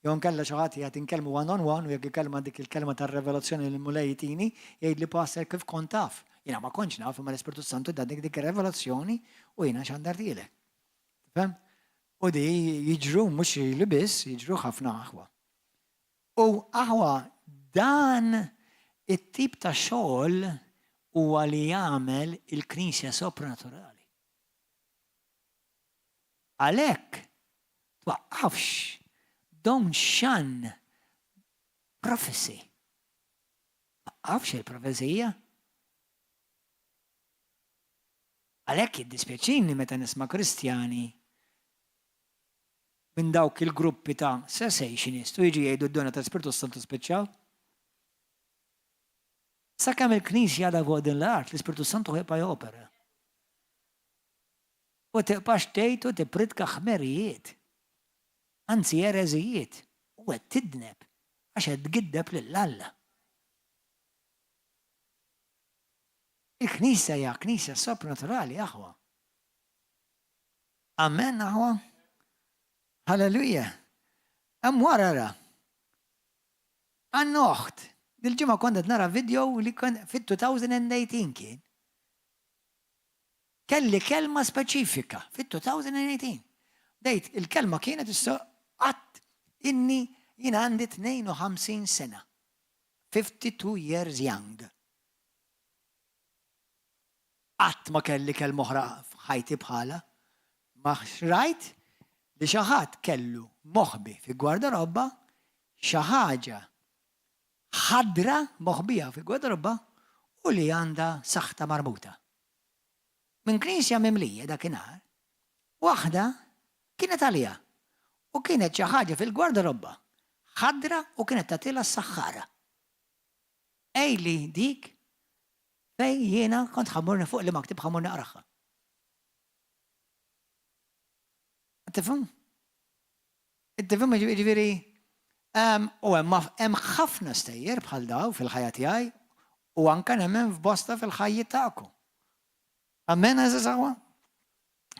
Jew inkella xi ħadd qiegħed inkellmu one on one u jekk ikellma dik il-kelma tar-revelazzjoni li l-Mulej jtini, jgħidli pastor kif kont taf. Jiena ma kontx naf imma l-Ispirtu Santu tani dik ir-revelazzjoni u jiena xandartilek. Tifhem? U di jiġru mhux lili biss, jiġru ħafna aħwa. U aħwa dan it-tip ta' xogħol huwa li jagħmel il-Knisja sopranaturali. Għalhekk twaqqafx, don't shun prophecy. tieqafx il-profezija. Għalhekk jiddispjaċini meta nisma' Kristjani minn dawk il-gruppi ta' cessationist u jiġu jgħidu d-doni tal-Ispirtu s-Santu spiċċaw. Sakemm il-Knisja għadha fuq din l-art, l-Ispirtu s-Santu ħa jibqa' jopera. U tibqax tgħid u tippritka ħmerijiet. Anzi ereżijiet. U qed tidneb għax qed tgiddeb lil Alla. Il-Knisja hija Knisja sopranaturali, aħwa. Amen, aħwa. Halleluja. Hemm wara ra. Għandna oħt. Dil-ġimgħa kont qed nara video li kien fit-2018 kien. Kelli kelma speċifika fit-2018. Bdejt, il-kelma kienet issa qatt inni jien għandi 52 sena. 52 years young. Qatt ma kelli kelma oħra f'ħajti bħalha. Ma rajt li xi ħadd kellu moħbi fi gwardarobba xi ħaġa ħadra moħbija fi gwardarobba u li għandha saħta marbuta. Minn knisja mimlija dakinhar, waħda kienet għaliha u kienet xi ħaġa fil-gwardarobba ħadra u kienet tagħtilha s-saħħara. Għidli dik fejn jiena kont ħa mmur fuq liema ktieb ħa mmur naqraha. Tifhem? Tifhem ġifieri u hemm hemm ħafna stejjer bħal daw fil-ħajja tiegħi u anke nemmen f'bosta fil-ħajja tagħkom. Amen, għeżież aħwa?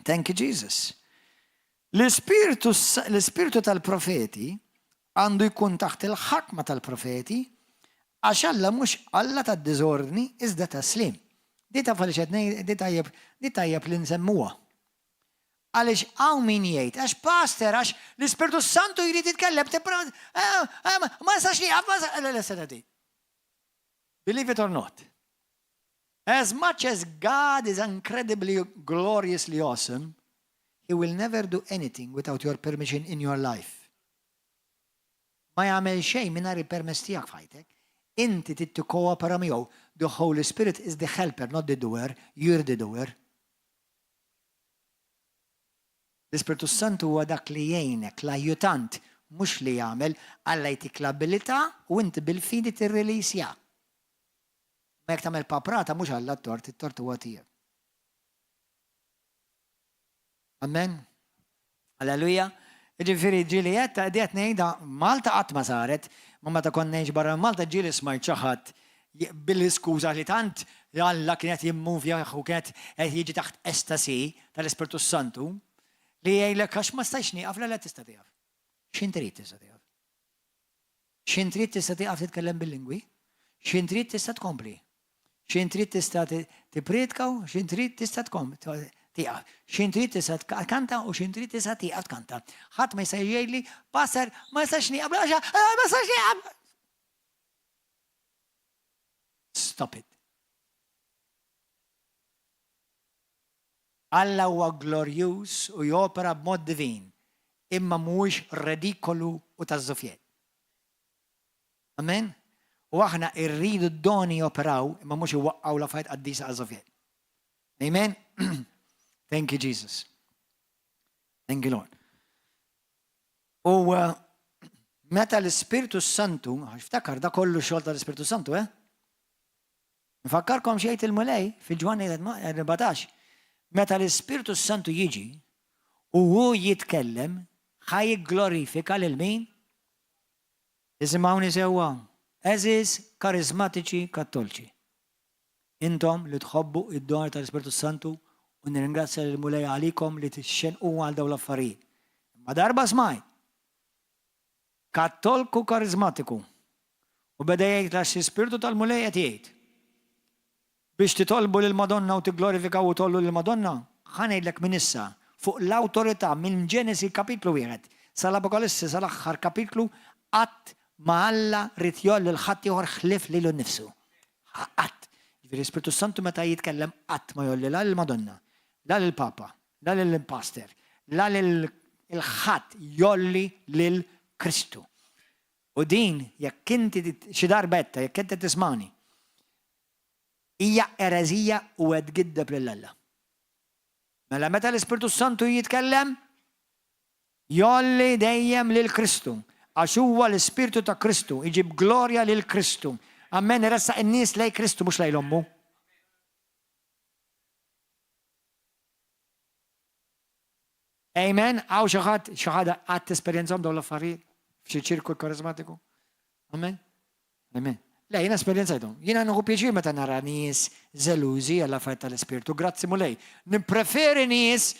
Thank you, Jesus. L-ispirtu l-ispirtu tal-profeti għandu jkun taħt il-ħakma tal-profeti għax Alla mhux Alla tad-diżordni iżda tas-sliem. Di taf għaliex qed ngħid di tajjeb di tajjeb li nsemmuha. Għaliex hawn min jgħid, għax pastor, għax l-Ispirtu Santu jrid jitkellem, eh, eh, ma nistax nieqaf, ma nistax. Believe it or not. As much as God is incredibly gloriously awesome, he will never do anything without your permission in your life. Ma jagħmel xejn mingħajr il-permess tiegħek f'ħajtek. Inti trid tikkoopera miegħu. The Holy Spirit is the helper, not the doer. You're the doer. L-Ispirtu Santu huwa dak li jgħinek, l-ajjutant, mhux li jagħmel. Alla jtik l-abilità u inti bil-fidi tirrilisja. Ma jekk tagħmel paprata mhux Alla t-tort, it-tort huwa tiegħek. Amen. Alleluja. Ġifieri ġieli qed ta' qed ngħidha Malta qatt ma saret, ma meta kont ngħix barra Malta ġieli smajt xi ħadd bil-iskuża li tant Alla kien qed jimmuvja u kien qed jiġi taħt estasi tal-Ispirtu Santu li jgħidlek għax ma stajtx nieqaf le le tista' tieqaf. X'int trid tista' tieqaf. X'int trid tista' tieqaf titkellem bil-lingwi, x'int trid tista' tkompli. X'int trid tista' tippriedka u x'int trid tista' tieqaf. X'int trid tista' tkanta u x'int trid tista' tieqaf tkanta. Ħadd ma jista' jgħidli, Pastor, ma nistax nieqaf, ma nistax nieqaf. Stop it. Alla huwa glorjuż u jopera b'mod divin, imma mhuwiex redikolu u taż-żufjett. Amen? U aħna rridu d-doni joperaw, imma mhux iwaqqgħu l-affarijiet qaddisa għaż-żufjett. Amen? Thank you, Jesus. Thank you, Lord. U uh, meta l-Ispirtu Santu, għax ftakar da kollu xogħol tal-Ispirtu Santu, eh? Nfakkarkom xejt il-Mulej fil-Ġwanni 14. Meta l-Ispirtu Santu jiġi u hu jitkellem, ħa jigglorifika lil min? Isimgħuni sewwa, għeżież kariżmatiċi Kattolċi. Intom li tħobbu id-don tal-Ispirtu Santu u nirringrazzja lill-Mulej għalikom li tixxenqu għal dawn l-affarijiet. Imma darba smajt Kattolku kariżmatiku u beda jgħid għax l-Ispirtu tal-Mulej qed jgħid biex titolbu lill-Madonna u tigglorifikaw u tgħollu lill-Madonna, ħa ngħidlek minn issa, fuq l-awtorità minn Ġenesi kapitlu wieħed sal-Apokalissi sal-aħħar kapitlu, qatt ma Alla ried jgħolli 'l ħaddieħor ħlief lilu nnifsu. Qatt. Jiġifieri l-Ispirtu s-Santu meta jitkellem qatt ma jgħolli la lill-Madonna, la lill-Papa, la lill-pastor, la lil ħadd jgħolli lil Kristu. U din, jekk inti xi darba għedtha, jekk inti tismani, Hija ereżija u qed tgiddeb lil Alla. Mela meta l-Ispirtu s-Santu jitkellem, jgħolli dejjem lil Kristu, għax huwa l-Ispirtu ta' Kristu, iġib glorja lil Kristu. Amen, iressaq in-nies lejn Kristu mhux lejn ommu. Amen, hawn xi ħadd, xi ħadd qatt esperjenzahom dawn l-affarijiet f'xi ċirku karismatiku? Amen. Amen. Le, jiena esperjenzajthom. Jiena nieħu pjaċir meta nara nies żelużi għall affarijiet tal-Ispirtu. Grazzi Mulej. Nippreferi nies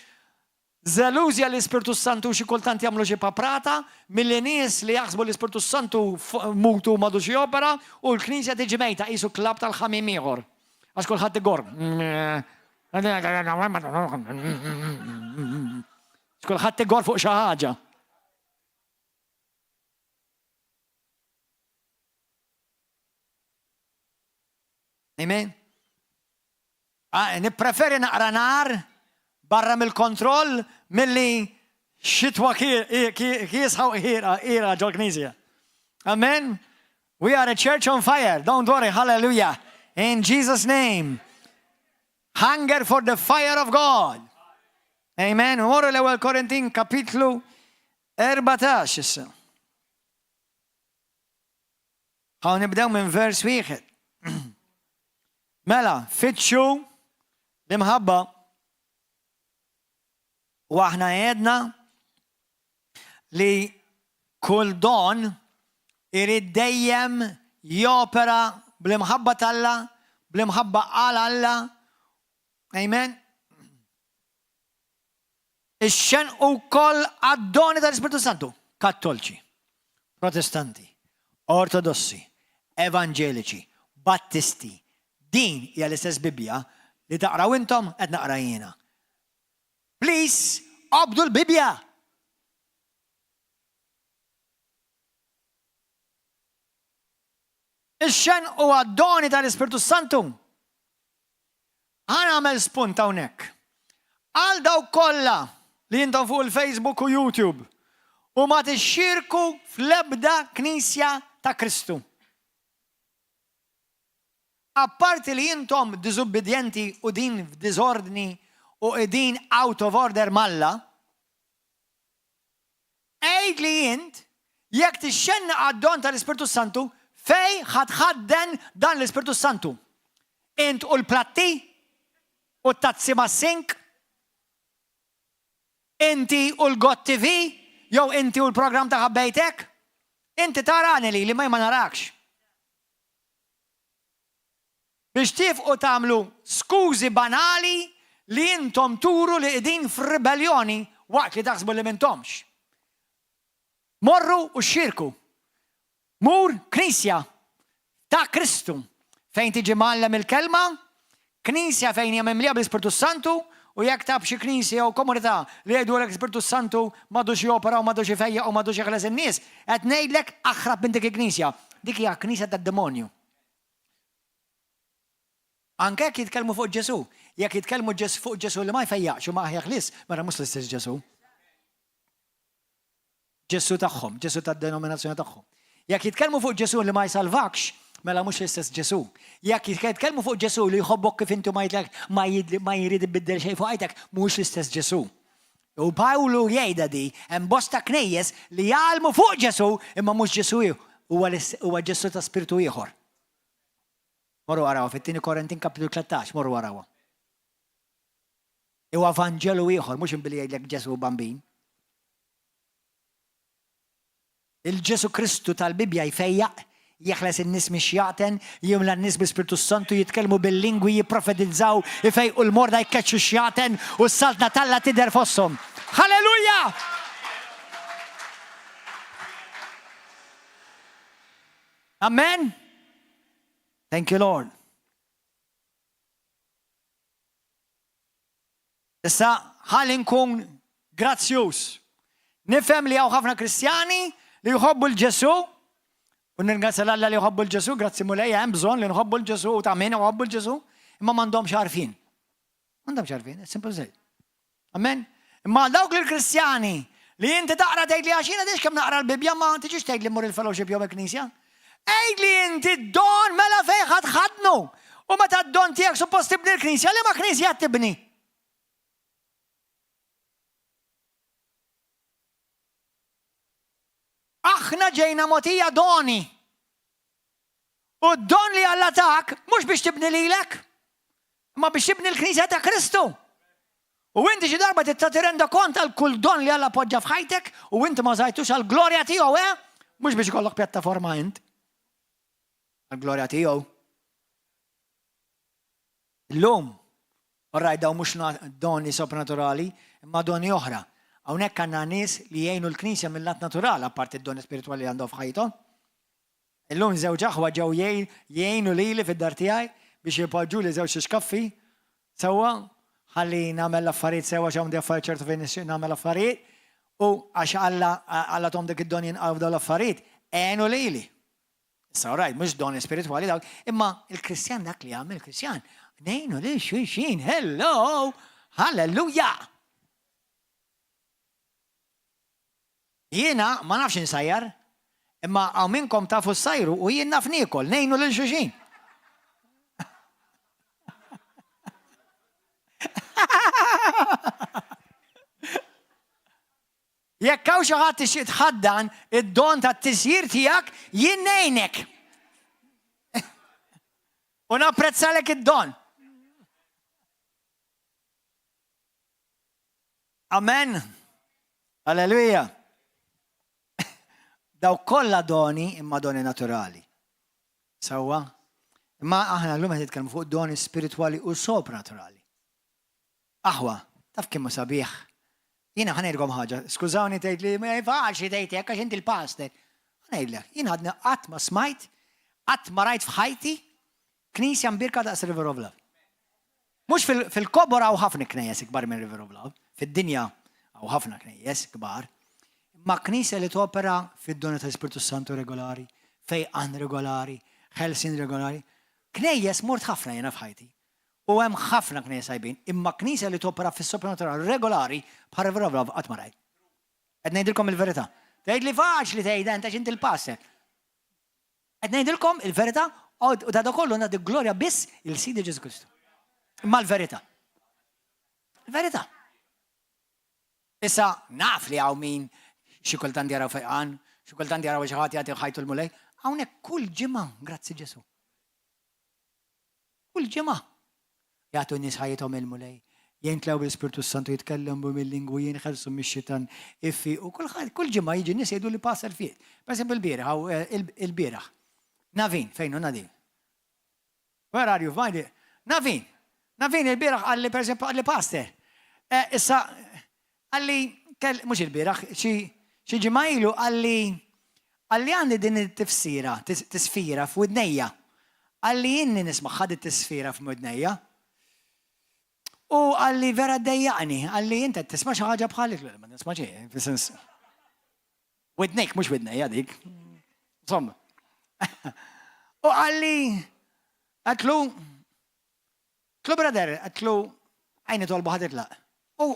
żelużi għall-Ispirtu Santu xi kultant jagħmlu xi paprata milli nies li jaħsbu l-Ispirtu Santu mutu m'għadux jopera u l-Knisja tiġi mejta qisu klabb tal-ħamiem ieħor. Għax kulħadd igorr. Kulħadd igorr fuq xi ħaġa. Amen. Ah, nippreferi naqra nar barra mill-kontroll milli xitwa kiesħa u ħira ġol knisja. Amen. We are a church on fire. Don't worry. Hallelujah. In Jesus' name. Hunger for the fire of God. Amen. Morru l-ewwel Korintin kapitlu 14 issa. Ħa nibdew minn vers wieħed. Mela, fittxu l-imħabba u aħna għedna li kull don irid dejjem jopera bl-imħabba t'Alla, bl-imħabba għal Alla. Amen. Ixxenqu wkoll għad-doni tal-Ispirtu Santu. Kattolċi, Protestanti, Ortodossi, Evanġeliċi, Battisti. Din hija l-istess Bibbja li taqraw intom qed naqra jiena. Please, obdu l-Bibbja! Ixxenqu għad-doni tal-Ispirtu Santu. Ħa nagħmel spunt hawnhekk. Għal dawk kollha li intom fuq il-Facebook u YouTube u ma tixxierku fl-ebda Knisja ta' Kristu. Apparti li intom diżubbidjenti u din f'diżordni u qegħdin out of order m'Alla, Għidli int, jekk tixxennaq għad-don tal-Ispirtu s-Santu, fejn ħa tħadden dan l-Ispirtu s-Santu? Int u l-platti? U t-tazzi mas-sink? Inti u l-God TV? Jew inti u l-programm ta' ħabbejtek? Inti tarani lili ma jien ma narakx. Biex tiefqu tagħmlu skużi banali li intom turu li qegħdin f'ribelljoni waqt li taħsbu li m'intomx. Morru u xxierku. Mur knisja ta' Kristu fejn tiġi mgħallem il-Kelma, knisja fejn hija mimlija bl-Ispirtu s-Santu, u jekk taf xi knisja jew komunità li jgħidulek l-Ispirtu s-Santu m'għadux jopera u m'għadux ifejjaq u m'għadux jeħles in-nies, qed ngħidlek aħrab minn dik il-knisja. Dik hija knisja tad-demonju. Anke jekk jitkellmu fuq Ġesù. Jekk jitkellmu fuq Ġesù li ma jfejjaqx u ma jeħlis, mela mhux l-istess Ġesù. Ġesù tagħhom, Ġesù tad-denominazzjoni tagħhom. Jekk jitkellmu fuq Ġesù li ma jsalvakx, mela mhux l-istess Ġesù. Jekk jitkellmu fuq Ġesù li jħobbok kif inti ma jidlek ma jrid ibiddel xejn fuq ħajtek, mhux l-istess Ġesù. U Pawlu jgħidha di, hemm bosta knejjes li jgħallmu fuq Ġesù imma mhux Ġesù huwa Ġesù ta' spirtu ieħor. Morru arawha fit-tieni Korintin kapitlu 13, morru arawha. Huwa vanġelu ieħor, mhux billi jgħidlek Ġesù bambin. Il-Ġesù Kristu tal-Bibbja jfejjaq, jeħles in-nies mix-xjaten, jimla n-nies bl-Ispirtu s-Santu, jitkellmu bil-lingwi, jipprofetizzaw, ifejqu l-morda, jkeċċu x-xjaten, u s-Saltna t'Alla tidher fosthom. Halleluja! Amen? Thank you, Lord. Issa ħalli nkun grazzjuż. Nifhem li hawn ħafna Kristjani li jħobbu l-Ġesù u nirringrazzja 'l Alla li jħobbu l-Ġesù, grazzi Mulej, hemm bżonn li nħobbu l-Ġesù u ta' min iħobbu l-Ġesù, imma m'għandhomx għarfien. M'għandhomx għarfien, simple as that. Amen. Imma għal dawk l-Kristjani li inti taqra tgħid li għax jiena diex kemm naqra l-Bibbja ma tiġix tgħid li mmur il-fellowship jew il-knisja. Għid li inti don mela fejn ħadd ħadnu. U meta d-don tiegħek suppost tibni l-knisja, liema knisja qed tibni? Aħna ġejna mogħtija doni. U d-don li Alla tak mhux biex tibni lilek, imma biex tibni l-Knisja ta' Kristu. U inti xi darba trid tagħti rendokont għal kull don li Alla poġġa f'ħajtek u inti ma użajtux għall-glorja tiegħu, eh? Mhux biex ikollok pjattaforma int. Għall-glorja tiegħu. Illum, orrajt dawn mhux doni sopranaturali, imma doni oħra. Hawnhekk għandna nies li jgħinu l-Knisja mill-lat natural, apparti d-doni spiritwali li għandhom f'ħajjithom. Illum żewġ aħwa ġew jgħinu lili fid-dar tiegħi biex jpoġġuli żewġ xkaffi sewwa ħalli nagħmel l-affarijiet sewwa għax għandi affarijiet ċertu fejn nixtieq nagħmel affarijiet u għax Alla Alla thom dik id-don jinqalgħu f'dawn l-affarijiet, għenu lili. Issa all right, mhux doni spiritwali dawk, imma il-Kristjan dak li jagħmel Kristjan, ngħinu lil xulxin, hello, halleluja! Jiena ma nafx insajjar, imma hawn minnkom tafu ssajru u jien naf niekol, ngħinu lil xulxin. Jekk hawn xi ħadd tixtieq tħaddan id-don tat-tisjir tiegħek, jien ngħinek. U napprezzalek id-don. Amen. Alleluja. Daw kollha doni imma doni naturali. Sewwa? Imma aħna llum qed nitkellmu fuq doni spiritwali u sopranaturali. Aħwa, taf kemm hu sabiħ? Jiena ħa ngħidilkom ħaġa, skużawni tgħid li ma faċli tgħid hekk għax inti l-pastor. Ħa ngħidlek, jien għadni qatt ma smajt, qatt ma rajt f'ħajti knisja mbierka daqs River of Love. Mhux fil-kobor hawn ħafna knejjes ikbar minn River of Love, fid-dinja hawn ħafna knejjes kbar, imma knisja li topera fid-doni tal-Ispirtu Santu regolari, fejqan regolari, ħelsien regolari. Knejjes mort ħafna jiena f'ħajti. U hemm ħafna knejjes tajbin, imma knisja li topera fis-sopranatural regolari bħal River of Love qatt ma rajt. Qed ngħidilkom il-verità. Tgħid li faċli tgħidha int għax inti l-pastor. Qed ngħidilkom il-verità u da kollu nagħti glorja biss il Sidi Ġesu Kristu. Imma l-verità. Il-verità. Issa naf li hawn min xi kultant jaraw fejqan, xi kultant jaraw xi ħadd jagħti ħajtu l-Mulej. Hawnhekk kull ġimgħa, grazzi Ġesu. Kull ġimgħa jagħtu n-nies ħajjithom il-Mulej. Jintlew bil-Spirtu Santu jitkellmu bil-lingwi jinħelsu mix-xitan iffi u kulħadd kull ġimgħa jiġi nies jgħidu li passer fiet. Per eżempju il-bieraħ, eh, il-bieraħ. Navin, fejn hu Nadin? Where are you? Find it. Navin. Navin il-bieraħ qalli per eżempju qalli pastor. Eh, issa Qalli, mhux ilbieraħ, xi ġimgħa ilu qalli, qalli għandi din it-tifsira, tisfira f'widnejja. Qalli inni nismagħha dit tisfira f'widnejja. U qalli vera ddejjaqni, qalli int qed tisma' xi ħaġa bħal ma nisma' xejn, fis-sens. Widnejk mhux widnejja dik. Insomma. U qalli, għatlu, Għedtlu brother, għedtlu għajni tolbu ħa titlaq. U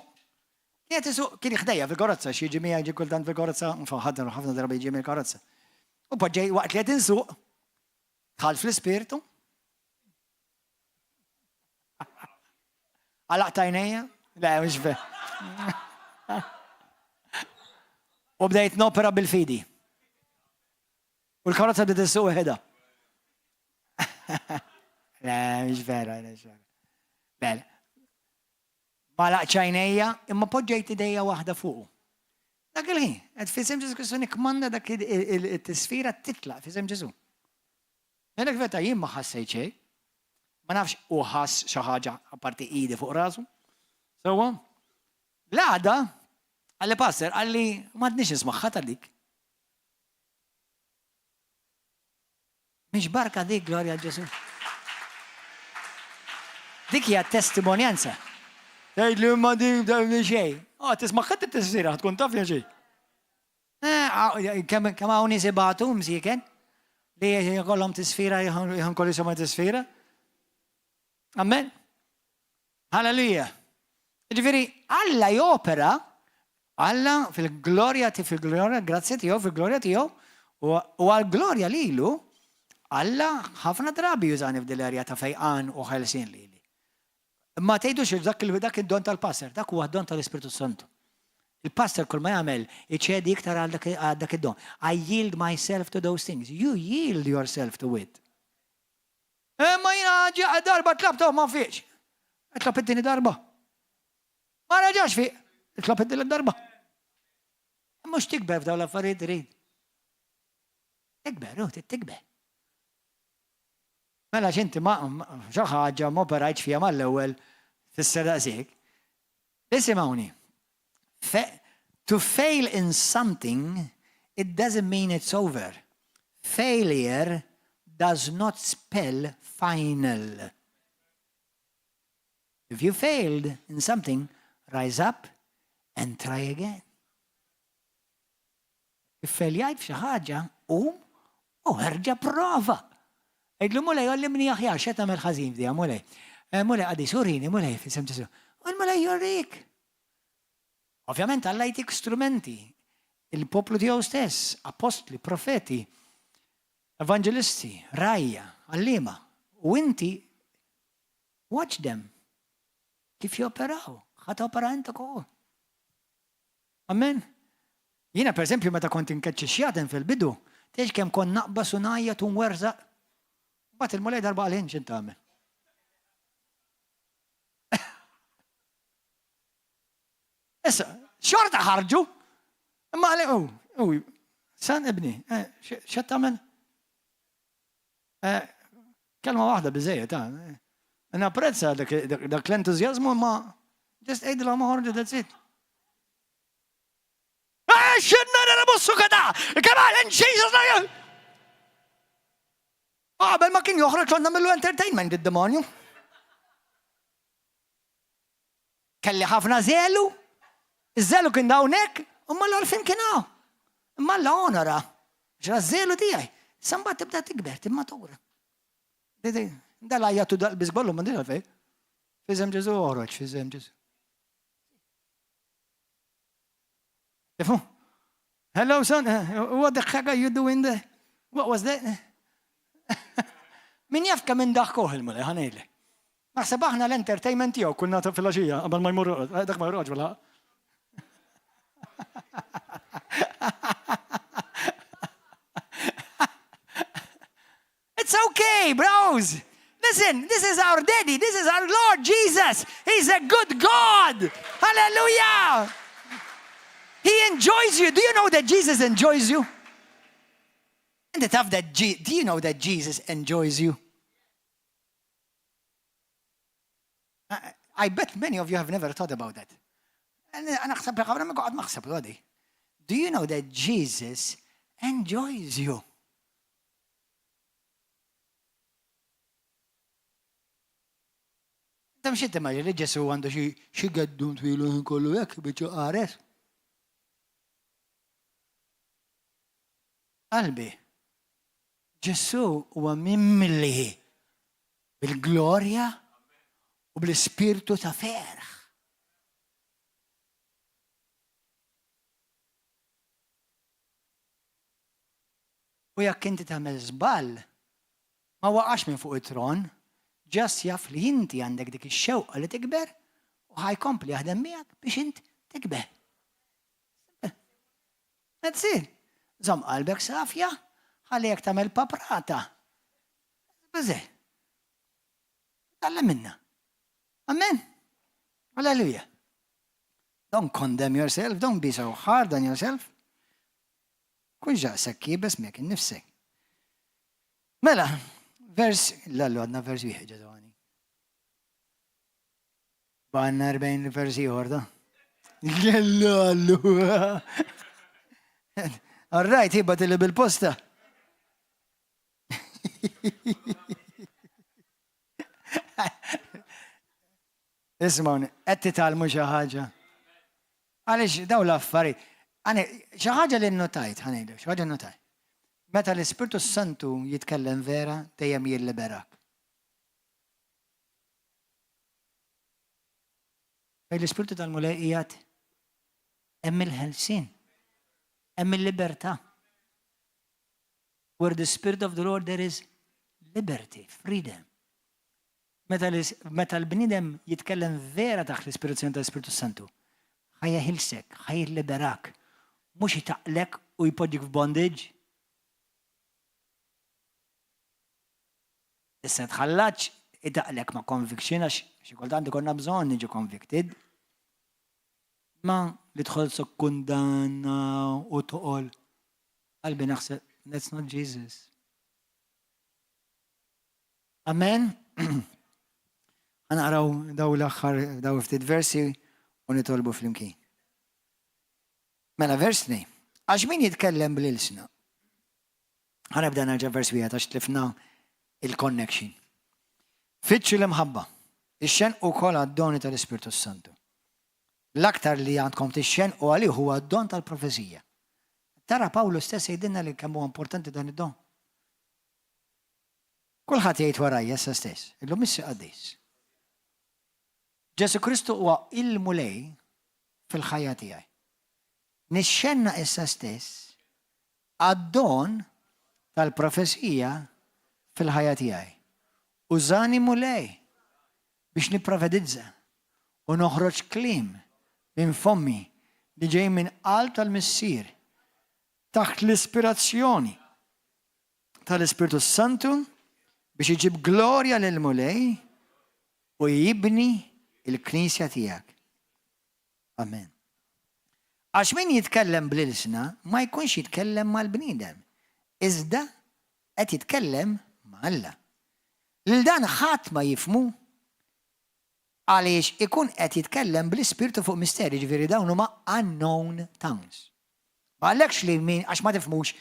kienet isuq kien ħdejja fil-karozza, xi jiġi miegħi jiġi kultant fil-karozza, ħafna ħafna drabi jiġi mill-karozza. U poġġej waqt li qed insuq, dħalt fl-ispirtu. Għalaqt għajnejja? Le, mhux ver. U bdejt nopera bil-fidi. U l-karozza bdiet issuq weħidha. Le, mhix vera, mhix vera. Le, ma laqċajnejja, imma poġġejt idejja waħda fuqu. Dak il-ħin, qed f'isem Ġesu Kristu nikkmanda dak it-tisfira titlaq f'isem Ġesu. Ngħidlek verità jien ma ħassejt xejn. Ma nafx u ħass xi ħaġa apparti idi fuq rasu. Sewwa? L-għada, qalli pastor, qalli m'għadniex nismagħha ta' dik. Mhix barka dik, glorja għal Ġesù. Dik hija testimonjanza. Tgħid li imma dik xejn. Oh, tisma' ħadd it-tisfira tkun taf li xejn. Eh, kemm hawn nies ibatu msieken li jkollhom tisfira jħon kollu jisimgħu tisfira. Amen. Halleluja. Ġifieri Alla jopera Alla fil-glorja fil-glorja, grazzja tiegħu, fil-glorja tiegħu, u għall-glorja lilu, Alla ħafna drabi jużani f'dil area ta' fejqan u ħelsien lili. Ma tgħidux li dak dak id-don tal-pastor, dak huwa d-don tal-Ispirtu Santu. Il-pastor kull ma jagħmel iċedi iktar għal dak id-don. I yield myself to those things. You yield yourself to it. Imma jiena darba tlabta u ma fiqx. Itlob it-tieni darba. Ma reġax fiq. Itlob it-tielet darba. Mhux tikber f'dawn l-affarijiet trid. Tikber, u tikber. Mela x'inti ma xi ħaġa ma operajtx fiha mal-ewwel fisser daqshekk. Isimgħuni. To fail in something, it doesn't mean it's over. Failure does not spell final. If you failed in something, rise up and try again. Iffeljajt f'xi ħaġa, qum u erġa' prova. Għidlu Mulej għallimni aħjar x'qed nagħmel ħażin f'diha, Mulej. Eh, Mulej qadis, urini, Mulej, f'isem Ġesu. U l-Mulej jurik. Ovvjament Alla jtik strumenti, il-poplu tiegħu stess, apostli, profeti, evangelisti, rajja, għallima. U inti watch them kif joperaw, ħa opera inta ukoll. Amen. Jiena per eżempju meta kont inkeċċi x-xjaten fil-bidu, tgħidx kemm kont naqbas u ngħajjat u nwerżaq. Mbagħad il-Mulej darba qal x'int tagħmel. Issa, xorta ħarġu. Imma għalli, u, u, san ibni, eh, x'qed tagħmel? Eh, kelma waħda biżejjed, ta' eh. Napprezza dak l-entużjażmu ma just għidilhom oħorġu that's it. Come on, in Jesus name! Qabel ma kien joħroġ konna millu entertainment id-demonju. Kelli ħafna żelu, iż-żelu kien hawnhekk, u ma l-għarfien kien hawn. Imma Alla onora, ġra żelu tiegħi. Samba tibda tikber, timmatura. Dal-għajjatu dal-bizbollu, ma għalfej. Fizem Ġesu oħroġ, fizem Ġesu. Tifhu? Hello son, what the heck are you doing there? What was that? Min jaf kemm indaħkuh il-mulej, ħanejli. Naħseb aħna l-entertainment tiegħu kull nagħtu fil-għaxija qabel ma jmur dak ma jorqodx wala. It's okay, bros. Listen, this is our daddy. This is our Lord Jesus. He's a good God. Hallelujah. He enjoys you. Do you know that Jesus enjoys you? Inti taf that do you know that Jesus enjoys you? I bet many of you have never thought about that. Do you know that Jesus enjoys you? Inta mhux timmaġina li Ġesù għandu xi geddum twil u kollu hekk biċċu qares. Qalbi, Ġesù huwa mimli bil-glorja u bl-ispirtu ta' ferħ. U jekk inti tagħmel żball, ma waqax minn fuq it-tron, just jaf li inti għandek dik ix-xewqa li tikber u ħa jkompli jaħdem miegħek biex int tikber. That's it. Żomm qalbek safja, ħalli jekk tagħmel paprata. Biżej. Tgħallem minna. Amen. Alleluja. Don't condemn yourself, don't be so hard on yourself. Kunx daqshekk iebes miegħek innifsek. Mela, vers, lallu għadna vers wieħed ġadwani. Banna 40 vers ieħor da. Lallu. All right, jibat li bil-posta. Ismawni, qed titgħallmu xi ħaġa. Għaliex dawn l-affarijiet. Xi ħaġa li nnotajt, ħa ngħidlek, xi ħaġa nnotajt. Meta l-Ispirtu Santu jitkellem vera, dejjem jilliberak. Fejn l-Ispirtu tal-Mulej qiegħed hemm il-ħelsien, hemm il-libertà. Where the Spirit of the Lord there is Liberty, freedom. Meta meta l-bniedem jitkellem vera taħt l-ispirazzjoni tal-Ispirtu Santu, ħa jeħilsek, ħa jilliberak, mhux itaqqlek u jpoġġik f'bondage. Issa tħallatx itaqqlek ma' conviction għax xi kultant ikollna bżonn niġu convicted. Ma li tħossok kundanna u toqol. Qalbi naħseb, that's not Jesus. Amen. Ħa naqraw daw l-aħħar daw ftit versi u nitolbu flimkien. Mela vers 2. Għax min jitkellem bl-ilsna. Ħa nibda nerġa' vers wieħed għax tlifna il-connection. Fittxu l-imħabba. Ixxenqu wkoll għad-doni tal-Ispirtu Santu. L-aktar li għandkom tixxenqu għalih huwa d-don tal-profezija. Tara Pawlu stess jgħidilna li kemm huwa importanti dan id-don. Kulħadd jgħid warajja issa stess, illum Missier Qaddis. Ġesù Kristu huwa il-Mulej fil-ħajja tiegħi. Nixxenna issa stess għad-don tal-profezija fil-ħajja tiegħi. Użani Mulej biex nipprofetizza u noħroġ kliem minn fommi li ġej minn qalb tal-Missier taħt l-ispirazzjoni tal-Ispirtu Santu biex iġib glorja lil Mulej u jibni il-Knisja tiegħek. Amen. Għax min jitkellem bl-ilsna ma jkunx jitkellem mal-bniedem, iżda qed jitkellem ma' Alla. Lil dan ħadd ma jifhmu għaliex ikun qed jitkellem bl-ispirtu fuq misteri, ġifieri dawn huma unknown tongues. Ma qallekx li min għax ma tifhmux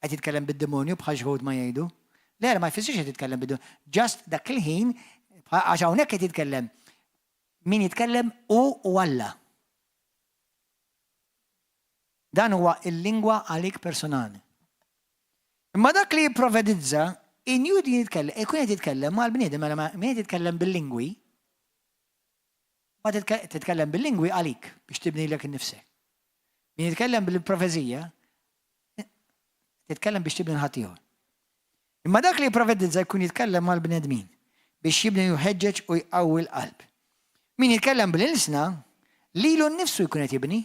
qed jitkellem bid-demonju bħal xi ma jgħidu. Le, ma jfissirx qed jitkellem bid-demonju. Just dak il-ħin għax hawnhekk qed jitkellem min jitkellem hu u Alla. Dan huwa il-lingwa għalik personali. Imma dak li jipprofetizza, injudi jitkellem, ikun qed jitkellem mal-bniedem, mela min qed jitkellem bil-lingwi, ma titkellem bil-lingwi għalik biex tibni lilek innifsek. Min jitkellem bil-profezija, titkellem biex tibni ħaddieħor. Imma dak li jipprofetizza jkun jitkellem mal-bnedmin biex jibni jħeġġeġ u jqawwi l-qalb. Min jitkellem bl-ilsna, lilu nnifsu jkun qed jibni.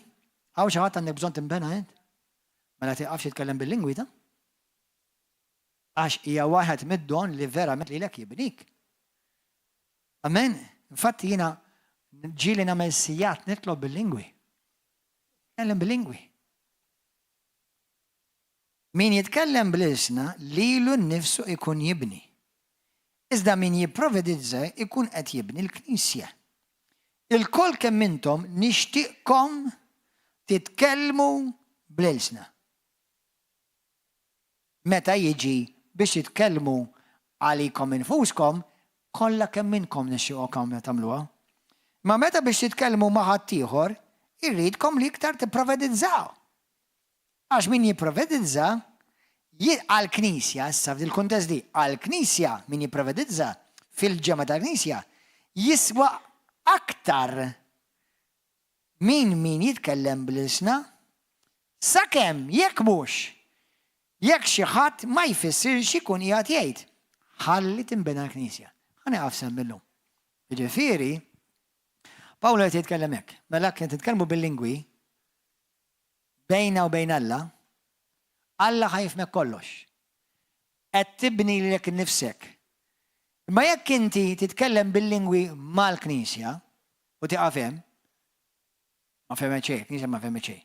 Hawn xi ħadd għandek bżonn tinbena int? Mela tiqafx jitkellem bil-lingwi ta' għax hija waħed mid-don li verament lilek jibnik. Amen. Infatti jiena ġieli nagħmel sigħat nitlob bil-lingwi. Tkellem bil-lingwi. Min jitkellem bl-ilsna lilu nnifsu ikun jibni. Iżda min jipprofetizza ikun qed jibni l-Knisja. Ilkoll kemm intom nixtieqkom titkellmu bl-ilsna. Meta jiġi biex titkellmu għalikom infuskom, kollha kemm minnkom nixtieqkom tagħmluha. Ma meta biex titkellmu ma' ħaddieħor, irridkom li iktar tipprofetizzaw. Għax min jipprofetizza għal-Knisja, issa f'dil-kuntest di, għal-Knisja min jipprofetizza fil-ġemgħa tal-Knisja jiswa aktar min min jitkellem bl-ilsna sakemm jekk mhux jekk xi ħadd ma jfissirx ikun qiegħed jgħid. Ħalli tinbena l-Knisja. Ħa nieqaf s'hemm illum. Jiġifieri, Pawlu qed jitkellem hekk. Mela kien titkellmu bil-lingwi bejna u bejn Alla, Alla ħa jifhmek kollox. Qed tibni lilek innifsek. Imma jekk inti titkellem bil-lingwi mal-Knisja u tieqaf hemm, ma fehmet xejn, Knisja ma fehmet xejn.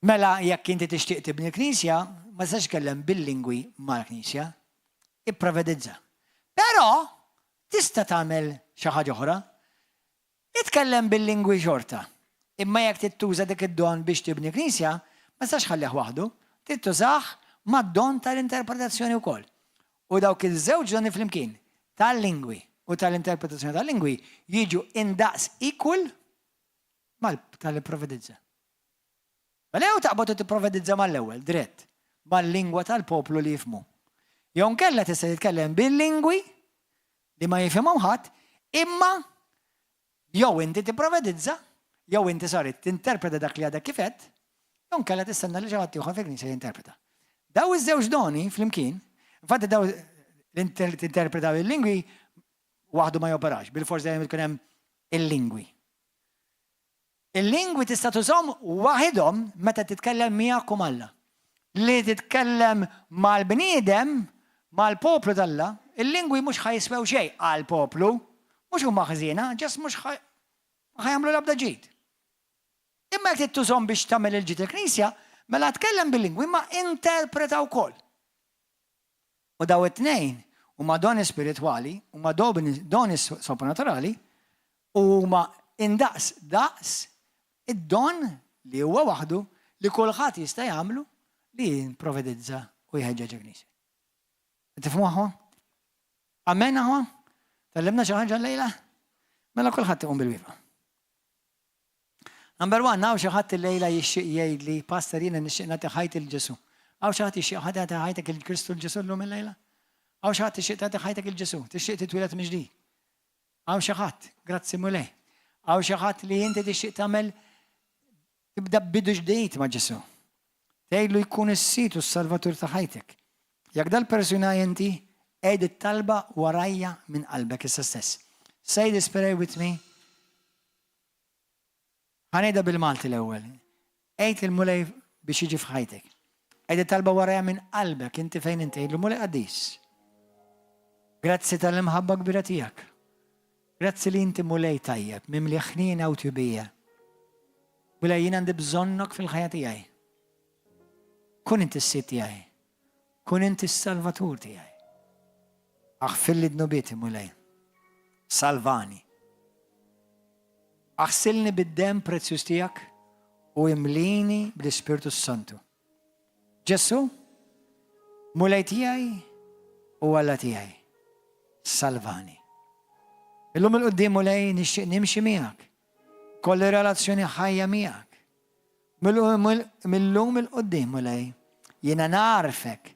Mela jekk inti tixtieq tibni l-Knisja, ma tistax tkellem bil-lingwi mal-Knisja, ipprofetizza. Però tista' tagħmel xi ħaġa oħra. Itkellem bil-lingwi xorta. Imma jekk trid tuża dik id-don biex tibni knisja, ma tistax tħallih waħdu. Trid tużah mad-don tal-interpretazzjoni wkoll. U dawk iż-żewġ doni flimkien, tal-lingwi u tal-interpretazzjoni tal-lingwi, jiġu indaqs equal mal tal-profetizza. Mela jew taqbad u tipprofetizza mal-ewwel, dirett, mal-lingwa tal-poplu li jifhmu. Jew nkella tista' titkellem bil-lingwi li ma jifhimhom ħadd, imma jew inti tipprofetizza, jew inti sorry, tinterpreta dak li għadek kif għedt, jew nkella tistenna li xi ħadd ieħor fil-knisja jinterpreta. Daw iż-żewġ doni flimkien, infatti daw. L-interpretaw il-lingwi waħdu ma joperax, bil-forsi dejjem ikun hemm il-lingwi. Il-lingwi tista' tużhom waħidhom meta titkellem miegħek u m'Alla. Li titkellem mal-bniedem, mal-poplu t'Alla, il-lingwi mhux ħa jiswew xejn għall-poplu, mhux huma ħżiena, just mhux ħa jagħmlu l-ebda ġid. Imma jekk tużhom biex tagħmel il-ġid il-Knisja, mela tkellem bil-lingwi ma interpreta wkoll. U daw it-tnejn huma doni spiritwali, huma doni sopranaturali, u huma indaqs daqs id-don li huwa waħdu li kulħadd jista' jagħmlu li jimprofetizza u jħeġġeġ il-Knisja. Tifhmu, aħwa? Amen, aħwa? Tgħallimna xi ħaġa llejla? Mela kulħadd iqum bil-wieqfa. Number one, hawn xi ħadd illejla jixtieq jgħidli, "Pastor, jiena nixtieq nagħti ħajti lil Ġesù." Hawn xi ħadd jixtieq ħadd jagħti ħajtek lil Kristu Ġesù llum illejla? Hawn xi ħadd tixtieq tagħti ħajtek lil Ġesù, tixtieq titwieled mill-ġdid? Hawn xi ħadd, grazzi Mulej. Hawn xi ħadd li inti tixtieq tagħmel tibda bidu ġdid ma' Ġesù. Tgħidlu jkun is-Sid u s-Salvatur ta' ħajtek. Jekk dal-persuna inti, għid it-talba warajja minn qalbek issa stess. Say this prayer with me. Ħa ngħidha bil-Malti l-ewwel. Għid lill-Mulej biex jiġi f'ħajtek. Għid it-talba warajja minn qalbek, inti fejn inti, għidlu: "Mulej qaddis. Grazzi tal-imħabba kbira tiegħek. Grazzi li inti Mulej tajjeb, mimli ħniena u tjubija. Mulej, jien għandi bżonnok fil-ħajja tiegħi. Kun inti s-Sid tiegħi. Kun inti s-Salvatur tiegħi. Aħfirli dnubieti, Mulej. Salvani. Aħsilni bid-demm prezzjuż tiegħek u imlini bl-Ispirtu Santu. Ġesù, Mulej tiegħi u Alla tiegħi. Salvani. Illum 'il quddiem, Mulej, nixtieq nimxi miegħek. Ikolli relazzjoni ħajja miegħek. Mil-lum 'il quddiem, Mulej, jiena nagħrfek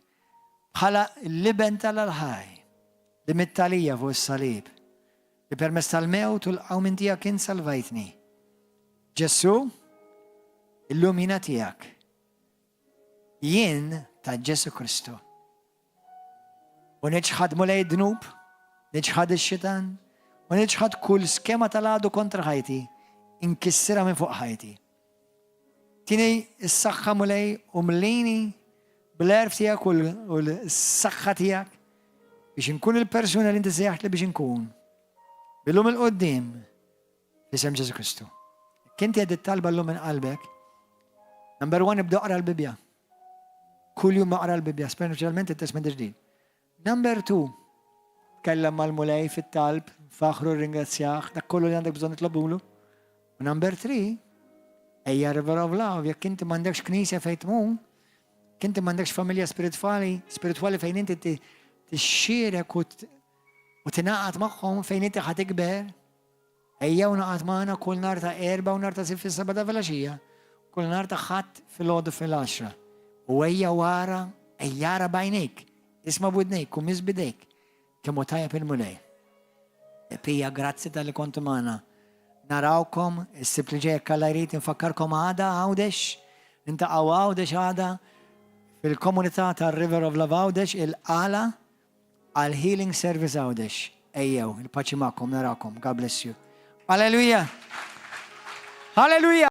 bħala l-Iben t'Alla l-ħaj li mitt għalija fuq is-salib li permezz tal-mewt u l-qawmien tiegħek int salvajtni. Ġesù, illum jiena tiegħek. Jien ta' Ġesù Kristu. U niċħad, Mulej, dnub, niċħad ix-xitan, u niċħad kull skema tal-għadu kontra ħajti, inkissirha minn fuq ħajti. Tini s-saħħa, Mulej, u mlini bl-għerf tiegħek u l-saħħa tiegħek biex nkun il-persuna li inti sejjaħtli biex nkun. Mil-lum 'il quddiem, f'isem Ġesù Kristu. Inti għedt it-talba llum minn qalbek. Number one, ibda aqra l-Bibja. Kull jum aqra l-Bibja, speċjalment it-Testament Ġdid. Number two, tkellem mal-Mulej fit-talb, faħħru, ringrazzjah, dak kollu li għandek bżonn titlobulu. U number three, ejja River of Love, jekk inti m'għandekx knisja fejn tmur, jekk inti m'għandekx familja spiritwali fejn inti tixxierek u tingħaqad magħhom fejn inti ħa tikber, ejja u ingħaqad magħna kull nhar ta' Erbgħa u nhar ta' Sibt fis-7 ta' filgħaxija, kull nhar ta' Ħadd filgħodu fil-10. U ejja wara, ejja ara b'għajnejk, isma' b'widnejk u miss b'idejk, kemm hu tajjeb il-Mulej. Epija, grazzi talli kontu magħna. Narawkom, is-Sibt li ġej Alla jrid. Infakkarkom għada Għawdex, niltaqgħu Għawdex għada fil-komunità ta' River of Love Għawdex, il-Qala, għal Healing Service Għawdex. Ejjew, il-paċi magħkom, narakom. God bless you. Alleluja! Alleluja!